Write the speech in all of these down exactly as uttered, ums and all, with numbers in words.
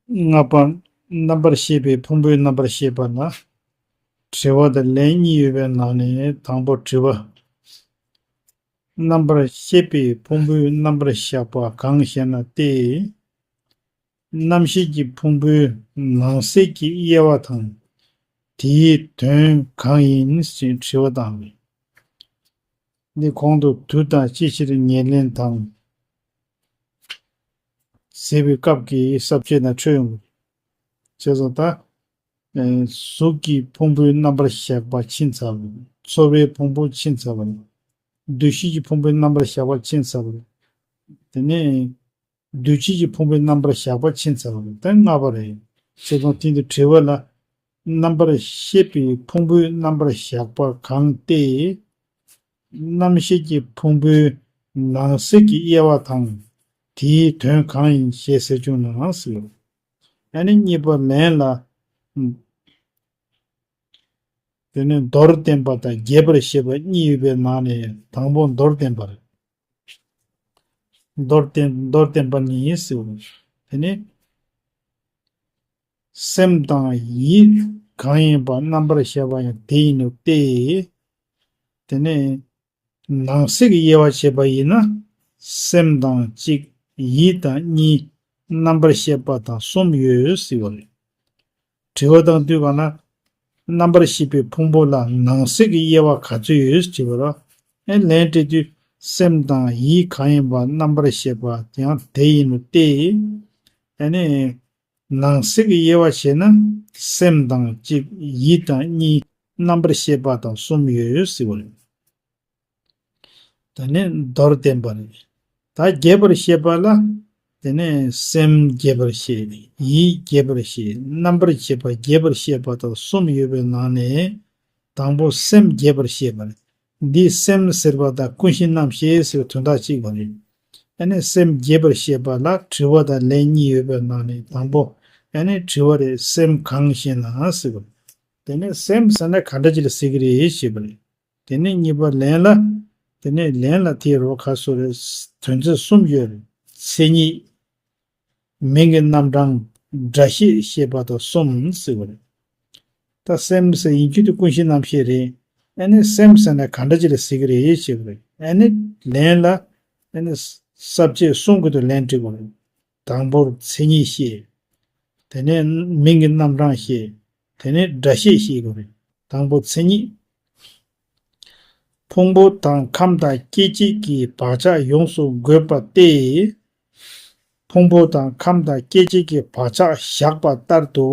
ལྔ་པ། རྣམ་པར་ཤེས་པའི་ཕུང་པོའི་རྣམ་པར་ཤེས་པ་ལ། དྲི་བ་དང་ལན་གཉིས་ཡོད་པའི་ནང་ནས་དང་པོ་དྲི་བ། རྣམ་པར་ཤེས་པའི་ཕུང་པོའི་རྣམ་པར་གཞག་པ་གང་ཞེ་ན་སྟེ། རྣམ་ཤེས་ཀྱི་ཕུང་པོའི་ནང་གསེས་ཀྱི་དབྱེ་བ་དང་། དེའི་དོན་གང་ཡིན་ཞེས་དྲི་བ་དང་། འདི་གོང་དུ་དུས་དང་ཅི་ཕྱིར་ཉེར་ལེན་དང་། ཟེར་བའི་སྐབས་ཀྱི་ས་བཅད་ནང་འཕྲོས་ཡོང་གི་རེད། བྱས་ཙང་ད། ཨེ། གཟུགས་ཀྱི་ཕུང་པོའི་རྣམ་པར་གཞག་པ་ཕྱིན་ཚར་བ་རེད། ཚོར་བའི་ཕུང་པོ་ཕྱིན་ཚར་བ་རེད། འདུ་ཤེས་ཀྱི་ཕུང་པོའི་རྣམ་པར་གཞག་པ་ཕྱིན་ཚར་བ་རེད། དེ་ནས། འདུ་བྱེད་ཀྱི་ཕུང་པོའི་རྣམ་པར་གཞག་པ་ཕྱིན་ཚར་བ་རེད། དེ་ལྔ་པ་རེད། བྱས་ཙང་དེ་འདི་དྲི་བ་ལ། རྣམ་པར་ཤེས་པའི་ཕུང་པོའི་རྣམ་པར་གཞག་པ་གང་སྟེ། རྣམ་ཤེས་ཀྱི་ཕུང་པོའི་ནང་གསེས་ཀྱི་དབྱེ་བ་དང་། དེའི་དོན་གང་ཡིན་ཞེས་ཟེར་བྱུང་ན་ཟེར། ཨ་ནི་གཉིས་པ་ལན་ལ། དེ་ནས་མདོར་བསྟན་པ་དང་རྒྱས་པར་བཤད་པ་གཉིས་ཡོད་པའི་ནང་ནས་དང་པོ་མདོར་བསྟན་པ་རེད། མདོར་བསྟན་མདོར་བསྟན་པ་ནི་ཟེར་བ། དེ་ནི། སེམས་དང་ཡིད་གང་ཡིན་པ་རྣམ་པར་ཤེས་པ་ཡང་དེ་ཡིན་ནོ་སྟེ། དེ་ནི། ནང་གསེས་ཀྱི་དབྱེ་བ་བྱས་པ་ཡིན་ན། སེམས་དང་གཅིག་ཡིད་དང་གཉིས། རྣམ་པར་ཤེས་པ་དང་གསུམ་ཡོད་ཟེར་བ་རེད། དྲི་བ་དང་དུས་གང་ན། རྣམ་པར་ཤེས་པའི་ཕུང་པོ་ལ་ནང་གསེས་ཀྱི་དབྱེ་བ་ག་ཚོད་ཡོད་ཅེས་པ་ལ། ཨེ་ལན་སྤྲད་དུས་སེམས་དང་ཡིད་གང་ཡིན་པ་རྣམ་པར་ཤེས་པ་ཡང་དེ་ཡིན་ནོ་སྟེ། ཨ་ནི། ནང་གསེས་ཀྱི་དབྱེ་བ་བྱས་ན་སེམས་དང་གཅིག་ཡིད་དང་གཉིས། རྣམ་པར་ཤེས་པ་དང་གསུམ་ཡོད་ཟེར་བ་རེད། དེ་ནས་མདོར་བསྟན་པ་རེད། ད་རྒྱས་པར་བཤད་པ་ལ། དེ་ནས་སེམས་རྒྱས་པར་བཤད། ཡིད་རྒྱས་པར་བཤད། རྣམ་པར་འབྱེད་པ་རྒྱས་པར་བཤད་པ་དང་གསུམ་ཡོད་པའི་ནང་ནས། དང་པོ་སེམས་རྒྱས་པར་བཤད་པ་རེད། འདིས་སེམས་ཟེར་བ་དང་ཀུན་གཞི་རྣམ་ཤེས་ཟེར་བའི་དོན་དག་གཅིག་པ་རེད། ཨ་ནི་སེམས་རྒྱས་པར་བཤད་པ་ལ་དྲི་བ་དང་ལན་གཉིས་ཡོད་པའི་ནང་ནས་དང་པོ། ཨ་ནི་དྲི་བ་རེད། སེམས་གང་ཞེ་ན་ཟེར་བ། དེ་ནས་སེམས་ཟེར་ན་ག་འདྲ་ཅིག་ལ་ཟེར་གི་རེད་ཞེས་པ་རེད། དེ་ནས་གཉིས་པ་ལན་ལ། དེ་ནས་ལན་ལ་དེའི་རོ་ཁ་སོ་རེ། དོན་ཚན་གསུམ་ཡོད་རེད། མཚན་ཉིད། མིང་གི་རྣམ་གྲངས། སྒྲ་བཤད་ཞེས་པ་དང་གསུམ་ཟེར་བ་རེད། ད་སེམས་ཟེར་ཡིན་རྒྱུ་དེ་ཀུན་གཞི་རྣམ་ཤེས་རེད། ཨ་ནི་སེམས་ཟེར་ན་ག་འདྲ་ཅིག་ལ་ཟེར་གི་རེད་ཞེས་པ་རེད། ཨ་ནི་ལན་ལ། ཨ་ནི་ས་བཅད་གསུམ་གྱི་དུ་ལན་འབྲི་དགོས་རེད། དང་པོར་མཚན་ཉིད་བཤད། དེ་ནས་མིང་གི་རྣམ་གྲངས་བཤད། དེ་ནས་སྒྲ་བཤད་བཤད་དགོས་རེད། དང་པོ་མཚན་ཉིད། ཕུང་པོ་དང་ཁམས་དང་སྐྱེ་མཆེད་ཀྱི་བག་ཆགས་ཡོངས་སུ་བགོས་པ་སྟེ། ཕུང་པོ་དང་ཁམས་དང་སྐྱེ་མཆེད་ཀྱི་བག་ཆགས་བཞག་པ་ལྟར་དུ།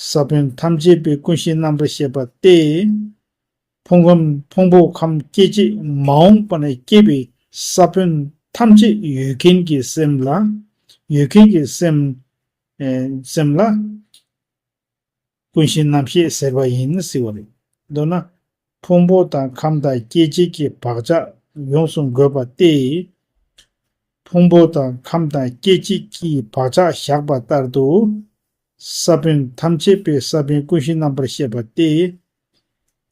ས་བོན་ཐམས་ཅད་པའི་ཀུན་གཞི་རྣམ་པར་ཤེས་པ་སྟེ། ཕུང་ཁམས་ཕུང་པོ་ཁམས་སྐྱེ་མཆེད་མ་འོངས་པ་ན་སྐྱེ་བའི་ས་བོན་ཐམས་ཅད་ཡོད་མཁན་གྱི་སེམས་ལ། ཡོད་མཁན་གྱི་སེམས། ཨེ། སེམས་ལ། ཀུན་གཞི་རྣམ་ཤེས་ཟེར་བ་ཡིན་ཟེར་བ་རེད། མདོར་ན། ཕུང་པོ་དང་ཁམས་དང་སྐྱེ་མཆེད་ཀྱི་བག་ཆགས་ཡོངས་སུ་བགོས་པ་སྟེ། ཕུང་པོ་དང་ཁམས་དང་སྐྱེ་མཆེད་ཀྱི་བག་ཆགས་བཞག་པ་ལྟར་དུ། ས་བོན་ཐམས་ཅད་པའི་ས་བོན་ཀུན་གཞི་རྣམ་པར་ཤེས་པ་སྟེ།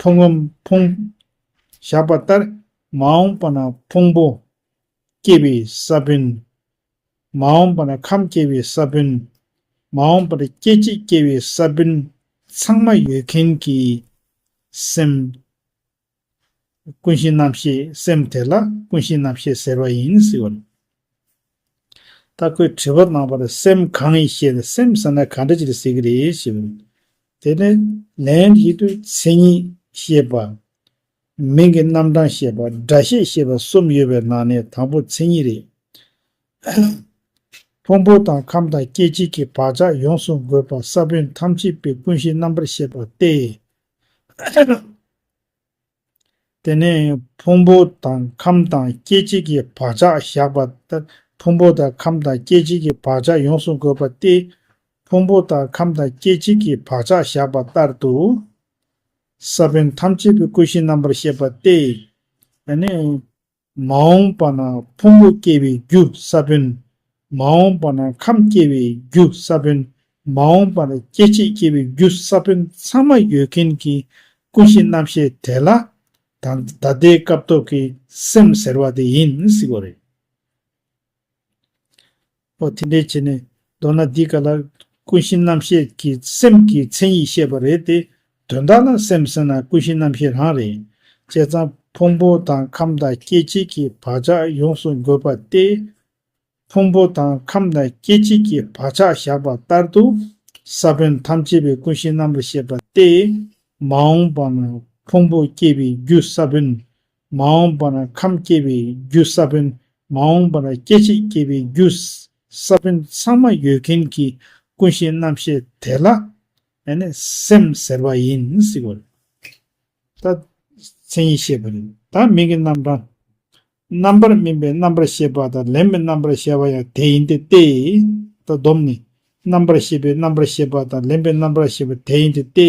ཕུང་ཁམས་ཕུང་། བཞག་པ་ལྟར། མ་འོངས་པ་ན་ཕུང་པོ་སྐྱེ་བའི་ས་བོན། མ་འོངས་པ་ན་ཁམས་སྐྱེ་བའི་ས་བོན། མ་འོངས་པ་ན་སྐྱེ་མཆེད་སྐྱེ་བའི་ས་བོན་ཚང་མ་ཡོད་མཁན་གྱི་སེམས། ཀུན་གཞི་རྣམ་ཤེས་སེམས་དེ་ལ་ཀུན་གཞི་རྣམ་ཤེས་ཟེར་བ་ཡིན་ཟེར་བ་རེད། ད་ཁོས་དྲི་བ་གནང་བ་ལ་སེམས་གང་ཡིན་ཞེས་ན་སེམས་ཟེར་ན་ག་འདྲ་ཅིག་ལ་ཟེར་གི་རེད་ཞེས་པ་རེད། དེ་ནས་ལན་ཞིག་ཏུ་མཚན་ཉིད་ཤེས་པ། མིང་གི་རྣམ་གྲངས་ཤེས་པ། སྒྲ་བཤད་ཤེས་པ་གསུམ་ཡོད་པའི་ནང་ནས་དང་པོ་མཚན་ཉིད་རེད། ཕུང་པོ་དང་ཁམས་དང་སྐྱེ་མཆེད་ཀྱི་བག་ཆགས་ཡོངས་སུ་བགོས་པ་ས་བོན་ཐམས་ཅད་པའི་ཀུན་གཞི་རྣམ་པར་ཤེས་པ་སྟེ། དེ་ནས་ཕུང་པོ་དང་ཁམས་དང་སྐྱེ་མཆེད་ཀྱི་བག་ཆགས་བཞག་པ་ལྟར། ཕུང་པོ་དང་ཁམས་དང་སྐྱེ་མཆེད་ཀྱི་བག་ཆགས་ཡོངས་སུ་བགོས་པ་སྟེ། ཕུང་པོ་དང་ཁམས་དང་སྐྱེ་མཆེད་ཀྱི་བག་ཆགས་བཞག་པ་ལྟར་དུ། ས་བོན་ཐམས་ཅད་པའི་ཀུན་གཞི་རྣམ་པར་ཤེས་པ་སྟེ། ཨ་ནི། མ་འོངས་པ་ན་ཕུང་པོ་སྐྱེ་བའི་རྒྱུ་ས་བོན། མ་འོངས་པ་ན་ཁམས་སྐྱེ་བའི་རྒྱུ་ས་བོན། མ་འོངས་པ་ན་སྐྱེ་མཆེད་སྐྱེ་བའི་རྒྱུ་ས་བོན་ཚང་མ་ཡོད་མཁན་གྱི་ཀུན་གཞི་རྣམ་ཤེས་དེ་ལ། ད་ད་ལྟའི་སྐབས་ཐོག་གི་སེམས་ཟེར་བ་དེ་ཡིན་ཟེར་བ་རེད། ཨོ་དེ་འདྲའི་བྱས་ནས། མདོར་ན་འདི་ག་ལ་ཀུན་གཞི་རྣམ་ཤེས་ཀྱི་སེམས་ཀྱི་མཚན་ཉིད་བཤད་པ་རེད་དེ། དོན་དག་ལ་སེམས་ཟེར་ན་ཀུན་གཞི་རྣམ་ཤེས་རང་རེད། བྱས་ཙང་ཕུང་པོ་དང་ཁམས་དང་སྐྱེ་མཆེད་ཀྱི་བག་ཆགས་ཡོངས་སུ་འགོས་པ་སྟེ། ཕུང་པོ་དང་ཁམས་དང་སྐྱེ་མཆེད་ཀྱི་བག་ཆགས་བཞག་པ་ལྟར་དུ། ས་བོན་ཐམས་ཅད་པའི་ཀུན་གཞི་རྣམ་པར་ཤེས་པ་སྟེ། མ་འོངས་པ་ན་ཕུང་པོ་སྐྱེ་བའི་རྒྱུ་ས་བོན། མ་འོངས་པ་ན་ཁམས་སྐྱེ་བའི་རྒྱུ་ས་བོན། མ་འོངས་པ་ན་སྐྱེ་མཆེད་སྐྱེ་བའི་རྒྱུ་ས་བོན་ཚང་མ་ཡོད་མཁན་གྱི་ཀུན་གཞི་རྣམ་ཤེས་དེ་ལ་ཨ་ནི་སེམས་ཟེར་བ་ཡིན་ཟེར་བ་རེད། ད་མཚན་ཉིད་བཤད་པ་རེད། ད་མིང་གི་རྣམ་གྲངས། རྣམ་པར་སྨིན་པའི་རྣམ་པར་ཤེས་པ་དང་ལེན་པའི་རྣམ་པར་ཤེས་པ་ཡང་དེ་ཡིན་ཏེ་སྟེ། ད་སྡོམ་ནི། རྣམ་པར་ཤེས་པའི་རྣམ་པར་ཤེས་པ་དང་ལེན་པའི་རྣམ་པར་ཤེས་པ་དེ་ཡིན་ཏེ་སྟེ།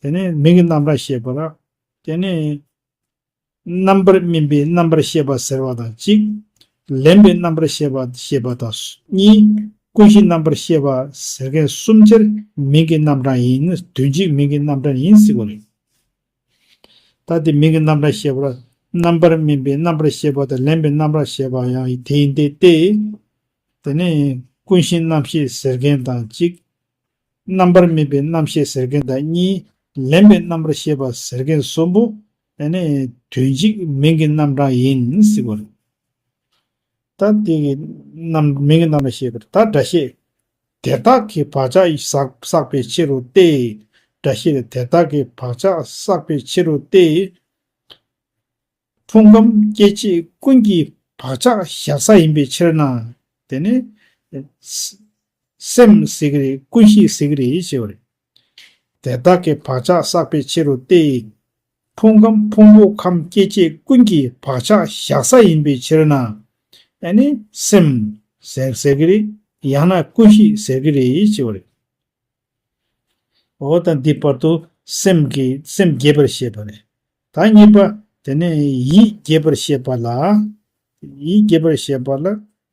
དེ་ནས་མིང་གི་རྣམ་གྲངས་བཤད་པ་ལ། དེ་ནས་རྣམ་པར་སྨིན་པའི་རྣམ་པར་ཤེས་པ་ཟེར་བ་དང་གཅིག། ལེན་པའི་རྣམ་པར་ཤེས་པ་ཤེས་པ་དང་གཉིས། ཀུན་གཞི་རྣམ་པར་ཤེས་པ་ཟེར་མཁན་གསུམ་ཆར་མིང་གི་རྣམ་གྲངས་ཡིན། དོན་གཅིག་མིང་གི་རྣམ་གྲངས་ཡིན་ཟེར་བ་རེད། ད་དེ་མིང་གི་རྣམ་གྲངས་བཤད་པར། རྣམ་པར་སྨིན་པའི་རྣམ་པར་ཤེས་པ་དང་ལེན་པའི་རྣམ་པར་ཤེས་པ་ཡང་དེ་ཡིན་ཏེ་སྟེ། དེ་ནས་ཀུན་གཞི་རྣམ་ཤེས་ཟེར་མཁན་དང་གཅིག། རྣམ་པར་སྨིན་པའི་རྣམ་ཤེས་ཟེར་མཁན་དང་གཉིས། ལེན་པའི་རྣམ་པར་ཤེས་པ་ཟེར་མཁན་གསུམ་པོ་དེ་ནས་དོན་གཅིག་མིང་གི་རྣམ་གྲངས་ཡིན་ཟེར་བ་རེད། ད་དེ་གི་རྣམ་མིང་གི་རྣམ་པར་ཤེས་པར། ད་སྒྲ་བཤད། དེ་དག་གི་བག་ཆགས་བསགས་བསགས་པའི་ཕྱིར་རོ་སྟེ། སྒྲ་བཤད་དེ་དག་གི་བག་ཆགས་བསགས་པའི་ཕྱིར་རོ་སྟེ། ཕུང་ཁམས་སྐྱེ་མཆེད་ཀུན་གྱི་བག་ཆགས་བཞག་ས་ཡིན་པའི་ཕྱིར་ན། དེ་ནི་སེམས་ཟེར་གི་རེད། ཀུན་གཞི་ཟེར་གི་རེད་ཞེས་པ་རེད། དེ་དག་གི་བག་ཆགས་བསགས་པའི་ཕྱིར་རོ་སྟེ། ཕུང་ཁམས་ཕུང་པོ་ཁམས་སྐྱེ་མཆེད་ཀུན་གྱི་བག་ཆགས་བཞག་ས་ཡིན་པའི་ཕྱིར་ན། ཨ་ནི་སེམས་ཟེར་ཟེར་གི་རེད། ཡང་ན་ཀུན་གཞི་ཟེར་གི་རེད་ཞེས་པ་རེད། འོ་ད་འདི་བར་དུ་སེམས་ཀྱི་སེམས་རྒྱས་པར་བཤད་པ་རེད། ད་གཉིས་པ་དེ་ནས་ཡིད་རྒྱས་པར་བཤད་པ་ལ། ཡིད་རྒྱས་པར་བཤད་པ་ལ་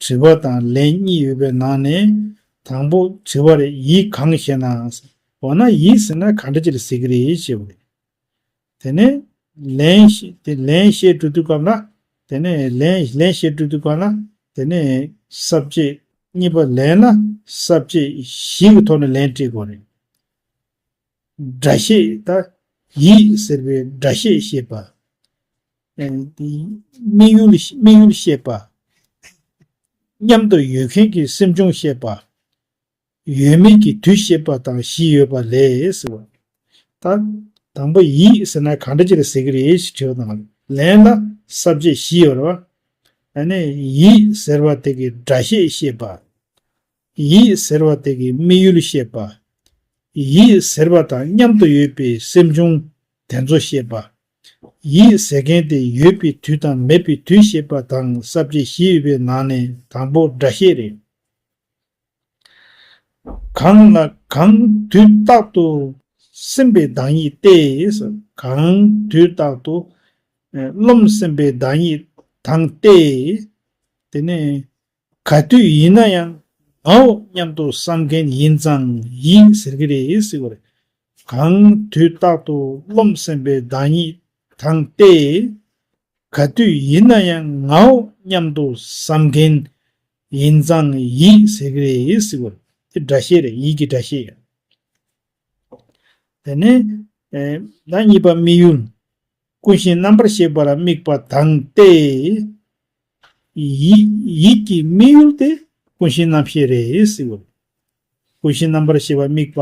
དྲི་བ་དང་ལན་གཉིས་ཡོད་པའི་ནང་ནས། དང་པོ་དྲི་བ་རེད། ཡིད་གང་ཞེ་ན། འོ་ན་ཡིད་ཟེར་ན་གང་འདྲ་ཅིག་ལ་ཟེར་གི་རེད་ཞེས་པ་རེད། དེ་ནས་ལན་བཤད་དེ་ལན་བཤད་འགྲོ་དུས་སྐབས་ལ། དེ་ནས་ལན་ལན་བཤད་འགྲོ་དུས་སྐབས་ལ། དེ་ནས་ས་བཅད་གཉིས་པ་ལན་ལ་ས་བཅད་བཞི་གི་ཐོག་ནས་ལན་སྤྲད་དགོས་རེད། སྒྲ་བཤད་ད་ཡིད་ཟེར་བའི་སྒྲ་བཤད་བཤད་པ། ཨེ་དམིགས་ཡུལ་དམིགས་ཡུལ་བཤད་པ། མཉམ་དུ་ཡོད་མཁན་གྱི་སེམས་བྱུང་བཤད་པ། ཡོད་མེད་ཀྱི་དུས་བཤད་པ་དང་བཞི་ཡོད་པ་ལས་ཟེར་བ། ད་དང་པོ་ཡིད་ཟེར་ན་གང་འདྲ་ཅིག་ལ་ཟེར་གི་རེད་ཞེས་དྲིས་པ་དང་། ལན་ལ་ས་བཅད་བཞི་ཡོད་རེད་བ། ཨ་ནི་ཡིད་ཟེར་བ་དེ་གི་སྒྲ་བཤད་བཤད་པ། ཡིད་ཟེར་བ་དེ་གི་དམིགས་ཡུལ་བཤད་པ། ཡིད་ཟེར་བ་དང་མཉམ་དུ་ཡོད་པའི་སེམས་བྱུང་དེ་ཚོ་བཤད་པ། ཡིད་ཟེར་མཁན་དེ་ཡོད་པའི་དུས་དང་མེད་པའི་དུས་བཤད་པ་དང་ས་བཅད་བཞི་ཡོད་པའི་ནང་ནས་དང་པོ་སྒྲ་བཤད་རེད། གང་ལ་གང་དུས་རྟག་ཏུ་སེམས་པའི་བདག་ཉིད་སྟེ། གང་དུས་རྟག་ཏུ་རློམ་སེམས་པའི་བདག་ཉིད་དང་སྟེ། དེ་ནས་ག་དུས་ཡིན་ན་ཡང་ངའོ་སྙམ་དུ་བསམ་མཁན་ཡིན་ཙང་ཡིད་ཟེར་གི་རེད་ཟེར་བ་རེད། གང་དུས་རྟག་ཏུ་རློམ་སེམས་པའི་བདག་ཉིད་དང་སྟེ། ག་དུས་ཡིན་ན་ཡང་ངའོ་སྙམ་དུ་བསམ་མཁན་ཡིན་ཙང་ཡིད་ཟེར་གི་རེད་ཟེར་བ་རེད། དེ་སྒྲ་བཤད་རེད། ཡིད་ཀྱི་སྒྲ་བཤད། དེ་ནས་ཨེ་ད་གཉིས་པ་དམིགས་ཡུལ། ཀུན་གཞི་རྣམ་པར་ཤེས་པ་ལ་དམིགས་པ་དང་སྟེ། ཡིད་ཡིད་ཀྱི་དམིགས་ཡུལ་དེ་ཀུན་གཞི་རྣམ་ཤེས་རེད་ཟེར་བ་རེད། ཀུན་གཞི་རྣམ་པར་ཤེས་པ་དམིགས་པ།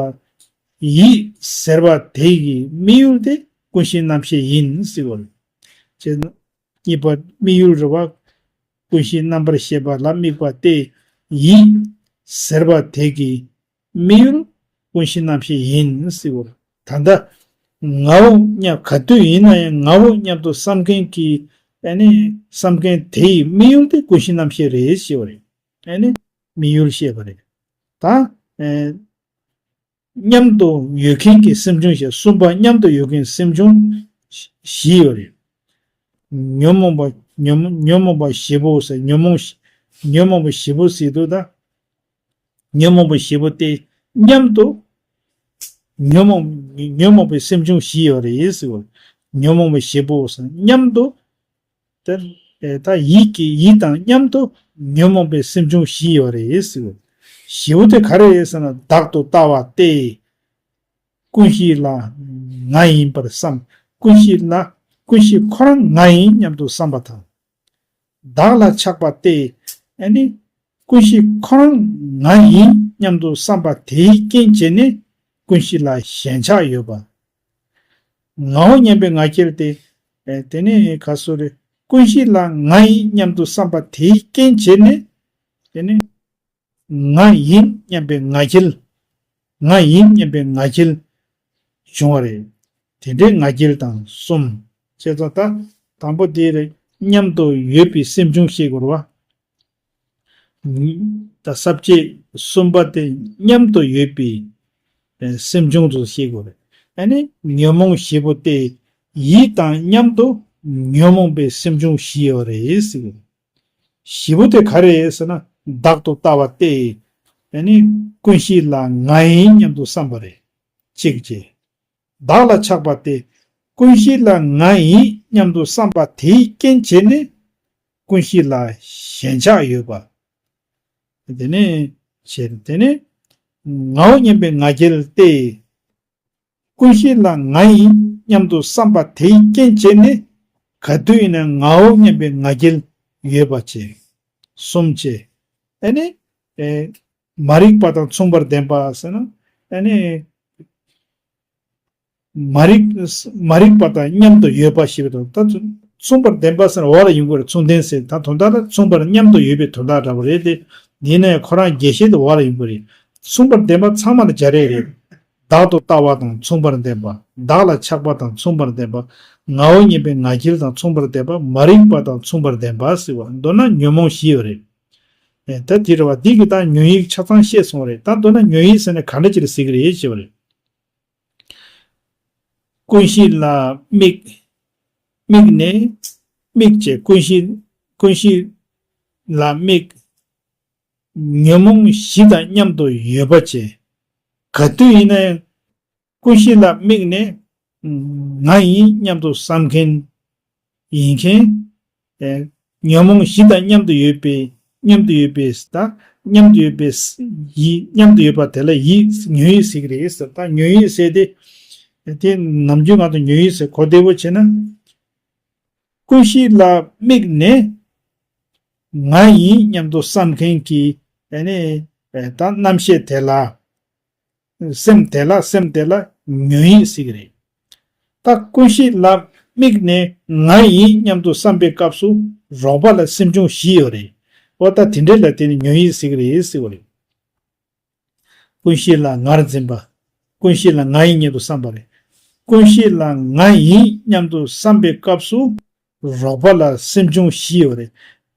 ཡིད་ཟེར་བ་དེ་གི་དམིགས་ཡུལ་དེ་ཀུན་གཞི་རྣམ་ཤེས་ཡིན་ཟེར་བ་རེད། ཅེས་ན། གཉིས་པ་དམིགས་ཡུལ་རེད་བ། ཀུན་གཞི་རྣམ་པར་ཤེས་པ་ལ་དམིགས་པ་སྟེ། ཡིད་ཟེར་བ་དེ་གི་དམིགས་ཡུལ་ཀུན་གཞི་རྣམ་ཤེས་ཡིན་ཟེར་བ། ད་ལྟ་ངའོ་སྙམ་ག་དུས་ཡིན་ན་ཡང་ངའོ་སྙམ་དུ་བསམ་མཁན་གྱི་ཨ་ནི་བསམ་མཁན་དེ་ཡི་དམིགས་ཡུལ་དེ་ཀུན་གཞི་རྣམ་ཤེས་རེད་ཞེས་པ་རེད། ཨ་ནི་དམིགས་ཡུལ་བཤད་པ་རེད། ད་ཨེ་མཉམ་དུ་ཡོད་མཁན་གྱི་སེམས་བྱུང་ཞེས། གསུམ་པ་མཉམ་དུ་ཡོད་མཁན་སེམས་བྱུང་བཞི་ཡོད་རེད། ཉོན་མོངས་པ་ཉོན་ཉོན་མོངས་པ་བཞི་པོ་ཟེར། ཉོན་མོངས་ཉོན་མོངས་པ་བཞི་པོ་ཟེར་དུས་ད། ཉོན་མོངས་པ་བཞི་པོ་དེ་མཉམ་དུ་ཉོན་མོངས་ཉོན་མོངས་པའི་སེམས་བྱུང་བཞི་ཡོད་རེད་ཟེར་བ། ཉོན་མོངས་པ་བཞི་པོ་ཟེར་མཉམ་དུ། དེ་ད་ཡིད་ཀྱི་ཡིད་དང་མཉམ་དུ་ཉོན་མོངས་པའི་སེམས་བྱུང་བཞི་ཡོད་རེད་ཟེར་བ། བཞི་པོ་དེ་ག་རེ་རེད་ཟེར་ན། བདག་ཏུ་ལྟ་བ་སྟེ། ཀུན་གཞི་ལ་ང་ཡིན་པར་བསམ། ཀུན་གཞི་ལ་ཀུན་གཞི་ཁོ་རང་ང་ཡིན་སྙམ་དུ་བསམ་པ་དང་། བདག་ལ་ཆགས་པ་སྟེ། ཨ་ནི་ཀུན་གཞི་ཁོ་རང་ང་ཡིན་སྙམ་དུ་བསམ་པ་དེའི་རྐྱེན་བྱས་ནས་ཀུན་གཞི་ལ་ཞེན་ཆགས་ཡོད་པ། ངའོ་སྙམ་པའི་ང་རྒྱལ་ཏེ། ཨེ་དེ་ནི་ག་སོ་རེ། ཀུན་གཞི་ལ་ང་ཡིན་སྙམ་དུ་བསམ་པ་དེའི་རྐྱེན་བྱས་ནས། དེ་ནི་ང་ཡིན་སྙམ་པའི་ང་རྒྱལ། ང་ཡིན་སྙམ་པའི་ང་རྒྱལ་བྱུང་བ་རེད། དེ་འདྲའི་ང་རྒྱལ་དང་གསུམ། ཅེས་སོ། ད་དང་པོ་དེ་རེད། མཉམ་དུ་ཡོད་པའི་སེམས་བྱུང་ཤེས་དགོས་རེད་བ། ད་ས་བཅད་གསུམ་པ་དེ་མཉམ་དུ་ཡོད་པའི་སེམས་བྱུང་དུ་ཤེས་དགོས་རེད། ཨ་ནི་ཉོན་མོངས་བཞི་པོ་སྟེ། ཡིད་དང་མཉམ་དུ་ཉོན་མོངས་པའི་སེམས་བྱུང་བཞི་ཡོད་རེད་ཟེར། བཞི་པོ་དེ་ག་རེ་རེད་ཟེར་ན། བདག་ཏུ་ལྟ་བ་སྟེ། ཨ་ནི་ཀུན་གཞི་ལ་ང་ཡིན་སྙམ་དུ་བསམ་པ་རེད། གཅིག་བྱས། བདག་ལ་ཆགས་པ་སྟེ། ཀུན་གཞི་ལ་ང་ཡིན་སྙམ་དུ་བསམ་པ་དེའི་རྐྱེན་བྱས་ནས་ཀུན་གཞི་ལ་ཞེན་ཆགས་ཡོད་པ། དེ་ནས་བྱས། དེ་ནས་ངའོ་སྙམ་པའི་ང་རྒྱལ་ཏེ། ཀུན་གཞི་ལ་ང་ཡིན་སྙམ་དུ་བསམ་པ་དེའི་རྐྱེན་བྱས་ནས་ག་དུས་ཡིན་ན་ངའོ་སྙམ་པའི་ང་རྒྱལ་ཡོད་པ་བྱས། གསུམ་བྱས། ཨ་ནི་ཨེ་མ་རིག་པ་དང་མཚུངས་པར་ལྡན་པ་ཟེར་ན། ཨ་ནི་མ་རིག་མ་རིག་པ་དང་མཉམ་དུ་ཡོད་པ་ཞེས་པ་དང་། ད་མཚུངས་པར་ལྡན་པ་ཟེར་ན་འོག་ལ་ཡོང་གི་རེད། མཚུངས་ལྡན་ཟེར། ད་དོན་དག་ལ་མཚུངས་པར་མཉམ་དུ་ཡོད་པའི་དོན་དག་འདྲ་པོ་རེད་དེ། འདི་ནས་ཁོ་རང་རྒྱས་བཤད་དེ་འོག་ལ་ཡོང་གི་རེད། མཚུངས་པར་ལྡན་པ་ཚང་མ་ལ་སྦྱར་ཡས་རེད། བདག་ཏུ་ལྟ་བ་དང་མཚུངས་པར་ལྡན་པ། བདག་ལ་ཆགས་པ་དང་མཚུངས་པར་ལྡན་པ། ངའོ་སྙམ་པའི་ང་རྒྱལ་དང་མཚུངས་པར་ལྡན་པ། མ་རིག་པ་དང་མཚུངས་པར་ལྡན་པ་ཟེར་བ། མདོར་ན་ཉོན་མོངས་བཞི་ཡོད་རེད། ཨེ་ད་དེ་རེད་བ། འདི་གི་ད་ཉོན་ཡིག་ཆ་ཚང་བཤད་སོང་བ་རེད། ད་མདོར་ན་ཉོན་ཡིད་ཟེར་ན་ག་འདྲ་ཅིག་ལ་ཟེར་གི་རེད་ཅེས་པ་རེད། ཀུན་གཞི་ལ་དམིགས། དམིགས་ནས། དམིགས་བྱས་ཀུན་གཞི། ཀུན་གཞི་ལ་དམིགས། ཉོན་མོངས་བཞི་དང་མཉམ་དུ་ཡོད་པ་བྱས། ག་དུས་ཡིན་ན་ཡང་ཀུན་གཞི་ལ་དམིགས་ནས་ང་ཡིན་སྙམ་དུ་བསམ་མཁན་ཡིན་མཁན། ཨེ་ཉོན་མོངས་བཞི་དང་མཉམ་དུ་ཡོད་པའི། མཉམ་དུ་ཡོད་པའི། ད་མཉམ་དུ་ཡོད་པའི་ཡིད། མཉམ་དུ་ཡོད་པ་དེ་ལ་ཡིད། ཉོན་ཡིད་ཟེར་གི་རེད་ཟེར། ད་ཉོན་ཡིད་ཟེར་དེ། དེ་ནམ་རྒྱུན་ང་ཚོ་ཉོན་ཡིད་ཟེར་གོ་བདེ་བོ་བྱས་ན། ཀུན་གཞི་ལ་དམིགས་ནས་ང་ཡིན་སྙམ་དུ་བསམ་མཁན་གྱི། ཨ་ནི་ད་རྣམ་ཤེས་དེ་ལ། སེམས་དེ་ལ། སེམས་དེ་ལ་ཉོན་ཡིད་ཟེར་གི་རེད། ད་ཀུན་གཞི་ལ་དམིགས་ནས་ང་ཡིན་སྙམ་དུ་བསམ་པའི་སྐབས་སུ་རོགས་པ་ལ་སེམས་བྱུང་བཞི་ཡོད་རེད། འོ་ད་དེ་འདྲའི་ལ་དེ་ནི་ཉོན་ཡིད་ཟེར་གི་རེད་ཟེར་བ་རེད། ཀུན་གཞི་ལ་ངར་འཛིན་པ། ཀུན་གཞི་ལ་ང་ཡིན་སྙམ་དུ་བསམ་པ་རེད། ཀུན་གཞི་ལ་ང་ཡིན་སྙམ་དུ་བསམ་པའི་སྐབས་སུ་རོགས་པ་ལ་སེམས་བྱུང་བཞི་ཡོད་རེད།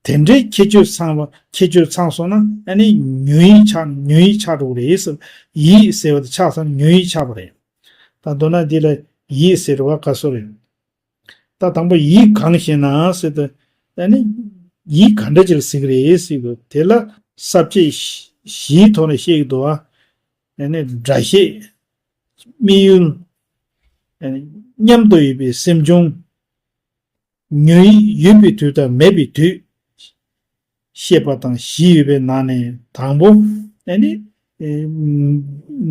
དེ་འདྲའི་ཁྱད་ཆོས་ཚང་བ། ཁྱད་ཆོས་ཚང་སོང་ན་ཨ་ནི་ཉོན་ཡིད་ཆགས། ཉོན་ཡིད་ཆགས་འགྲོ་གི་རེད་ཟེར། ཡིད་ཟེར་བ་དེ་ཆགས་སོང་ན་ཉོན་ཡིད་ཆགས་པ་རེད། ད་མདོར་ན་འདི་ལ་ཡིད་ཟེར་བ་ག་སོ་རེད། ད་དང་པོ་ཡིད་གང་ཞེ་ན་ཟེར་དུས། ཨ་ནི་ཡིད་ག་འདྲ་ཅིག་ལ་ཟེར་གི་རེད་ཟེར་དུས། དེ་ལ་ས་བཅད་བཞིའི་ཐོག་ནས་བཤད་ཀྱི་འདུག་ཨ། ཨ་ནི་སྒྲ་ཤེས། དམིགས་ཡུལ། ཨ་ནི་མཉམ་དུ་ཡོད་པའི་སེམས་བྱུང་། ཉོན་ཡིད་ཡོད་པའི་དུས་དང་མེད་པའི་དུས། ཤེས་པ་དང་བཞི་ཡོད་པའི་ནང་ནས་དང་པོ། ཨ་ནི་ཨེ་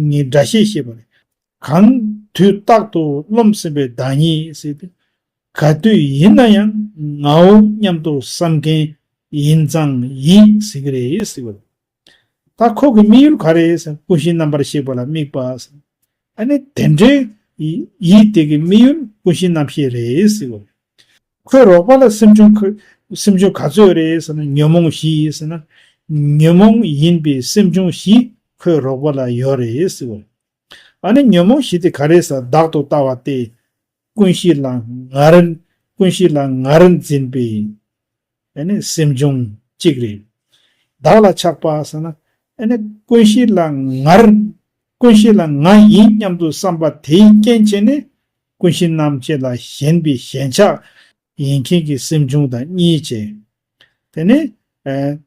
ངས་སྒྲ་ཤེས་ཤེས་པ་རེད། གང་དུས་རྟག་ཏུ་རློམ་སེམས་པའི་བདག་ཉིད་ཟེར་ཏེ། ག་དུས་ཡིན་ན་ཡང་ངའོ་སྙམ་དུ་བསམ་མཁན་ཡིན་ཙང་ཡིད་ཟེར་གི་རེད་ཟེར་བ་རེད། ད་ཁོ་གི་དམིགས་ཡུལ་ག་རེ་ཟེར། ཀུན་གཞིའི་རྣམ་པར་ཤེས་པ་ལ་དམིགས་པ་ཟེར། ཨ་ནི་དེ་འདྲའི་ཡིད་དེ་གི་དམིགས་ཡུལ་ཀུན་གཞིའི་རྣམ་ཤེས་རེད་ཟེར་བ་རེད། ཁོས་རོགས་པ་ལ་སེམས་བྱུང་ཁོ་སེམས་བྱུང་ག་ཚོད་རེད་ཟེར་ན། ཉོན་མོངས་བཞི་ཡིན་ཟེར་ན། ཉོན་མོངས་ཡིན་པའི་སེམས་བྱུང་བཞི་ཁོས་རོགས་པ་ལ་ཡོད་རེད་ཟེར་བ་རེད། ཨ་ནི་ཉོན་མོངས་བཞི་དེ་ག་རེ་ཟེར། བདག་ཏུ་ལྟ་བ་སྟེ། ཀུན་གཞི་ལ་ངར། ཀུན་གཞི་ལ་ངར་འཛིན་པའི་ཨ་ནི་སེམས་བྱུང་གཅིག་རེད། བདག་ལ་ཆགས་པ་ཟེར་ན། ཨ་ནི་ཀུན་གཞི་ལ་ངར། ཀུན་གཞི་ལ་ང་ཡིན་སྙམ་དུ་བསམ་པ་དེའི་རྐྱེན་བྱས་ནས་ཀུན་གཞི་རྣམ་ཤེས་ལ་ཞེན་པའི་ཞེན་ཆགས་ཡིན་མཁན་གྱི་སེམས་བྱུང་དང་གཉིས་བྱས། དེ་ནས་ཨ།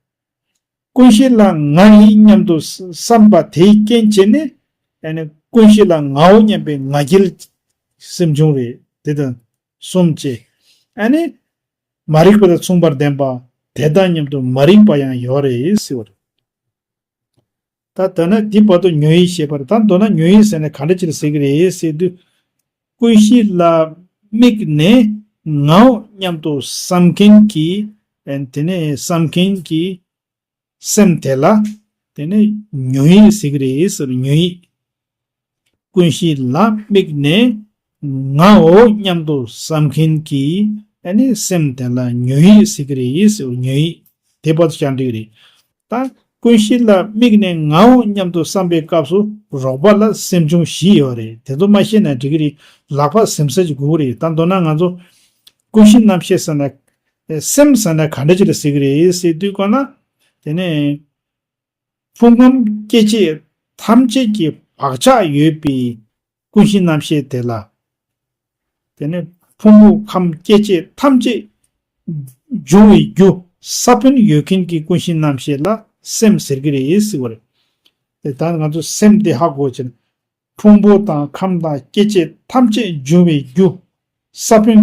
ཀུན་གཞི་ལ་ང་ཡིན་སྙམ་དུ་བསམ་པ་དེའི་རྐྱེན་བྱས་ནས། ཨ་ནི་ཀུན་གཞི་ལ་ངའོ་སྙམ་པའི་ང་རྒྱལ་སེམས་བྱུང་རེད། དེ་དང་གསུམ་བྱས། ཨ་ནི་མ་རིག་པ་དང་མཚུངས་པར་ལྡན་པ། དེ་དང་མཉམ་དུ་མ་རིག་པ་ཡང་ཡོད་རེད་ཟེར་བ་རེད། ད་ལྟ་ན་འདི་བར་དུ་ཉོན་ཡིད་ཞེས་པར། ད་མདོར་ན་ཉོན་ཡིད་ཟེར་ནས་ག་འདྲ་ཅིག་ཟེར་གི་རེད་ཟེར་དུས། ཀུན་གཞི་ལ་དམིགས་ནས་ངའོ་སྙམ་དུ་བསམ་མཁན་གྱི། ཨེ་དེ་ནས་བསམ་མཁན་གྱི་སེམས་དེ་ལ། དེ་ནས་ཉོན་ཡིད་ཟེར་གི་རེད་ཟེར། ཉོན་ཡིད། ཀུན་གཞི་ལ་དམིགས་ནས་ངའོ་སྙམ་དུ་བསམ་མཁན་གྱི། ཨ་ནི་སེམས་དེ་ལ་ཉོན་ཡིད་ཟེར་གི་རེད་ཟེར། ཉོན་ཡིད་དེ་བར་དུ་བྱ་འགྲིག་རེད། ད་ཀུན་གཞི་ལ་དམིགས་ནས་ངའོ་སྙམ་དུ་བསམ་པའི་སྐབས་སུ་རོགས་པ་ལ་སེམས་བྱུང་བཞི་ཡོད་རེད། དེ་ཚོ་མ་ཤེས་ན་འགྲིག་གི་རེད། ལག་པ་ཟིམ་ས་ཅིག་དགོས་ཀྱི་རེད། ད་མདོར་ན་ང་ཚོ་ཀུན་གཞི་རྣམ་ཤེས་ཟེར་ན། སེམས་ཟེར་ན་ག་འདྲ་ཅིག་ལ་ཟེར་གི་རེད་ཟེར་དུས་གོ་ན། དེ་ནས་ཕུང་ཁམས་སྐྱེ་མཆེད་ཐམས་ཅད་ཀྱི་བག་ཆགས་ཡོད་པའི་ཀུན་གཞི་རྣམ་ཤེས་དེ་ལ། དེ་ནས་ཕུང་པོ་ཁམས་སྐྱེ་མཆེད་ཐམས་ཅད་འབྱུང་བའི་རྒྱུ་ས་བོན་ཡོད་མཁན་གྱི་ཀུན་གཞི་རྣམ་ཤེས་ལ་སེམས་ཟེར་གི་རེད་ཟེར་བ་རེད། དེ་ལྟར་ང་ཚོ་སེམས་དེ་ཧ་གོ་ཕྱིར། ཕུང་པོ་དང་ཁམས་དང་སྐྱེ་མཆེད་ཐམས་ཅད་འབྱུང་བའི་རྒྱུ་ས་བོན་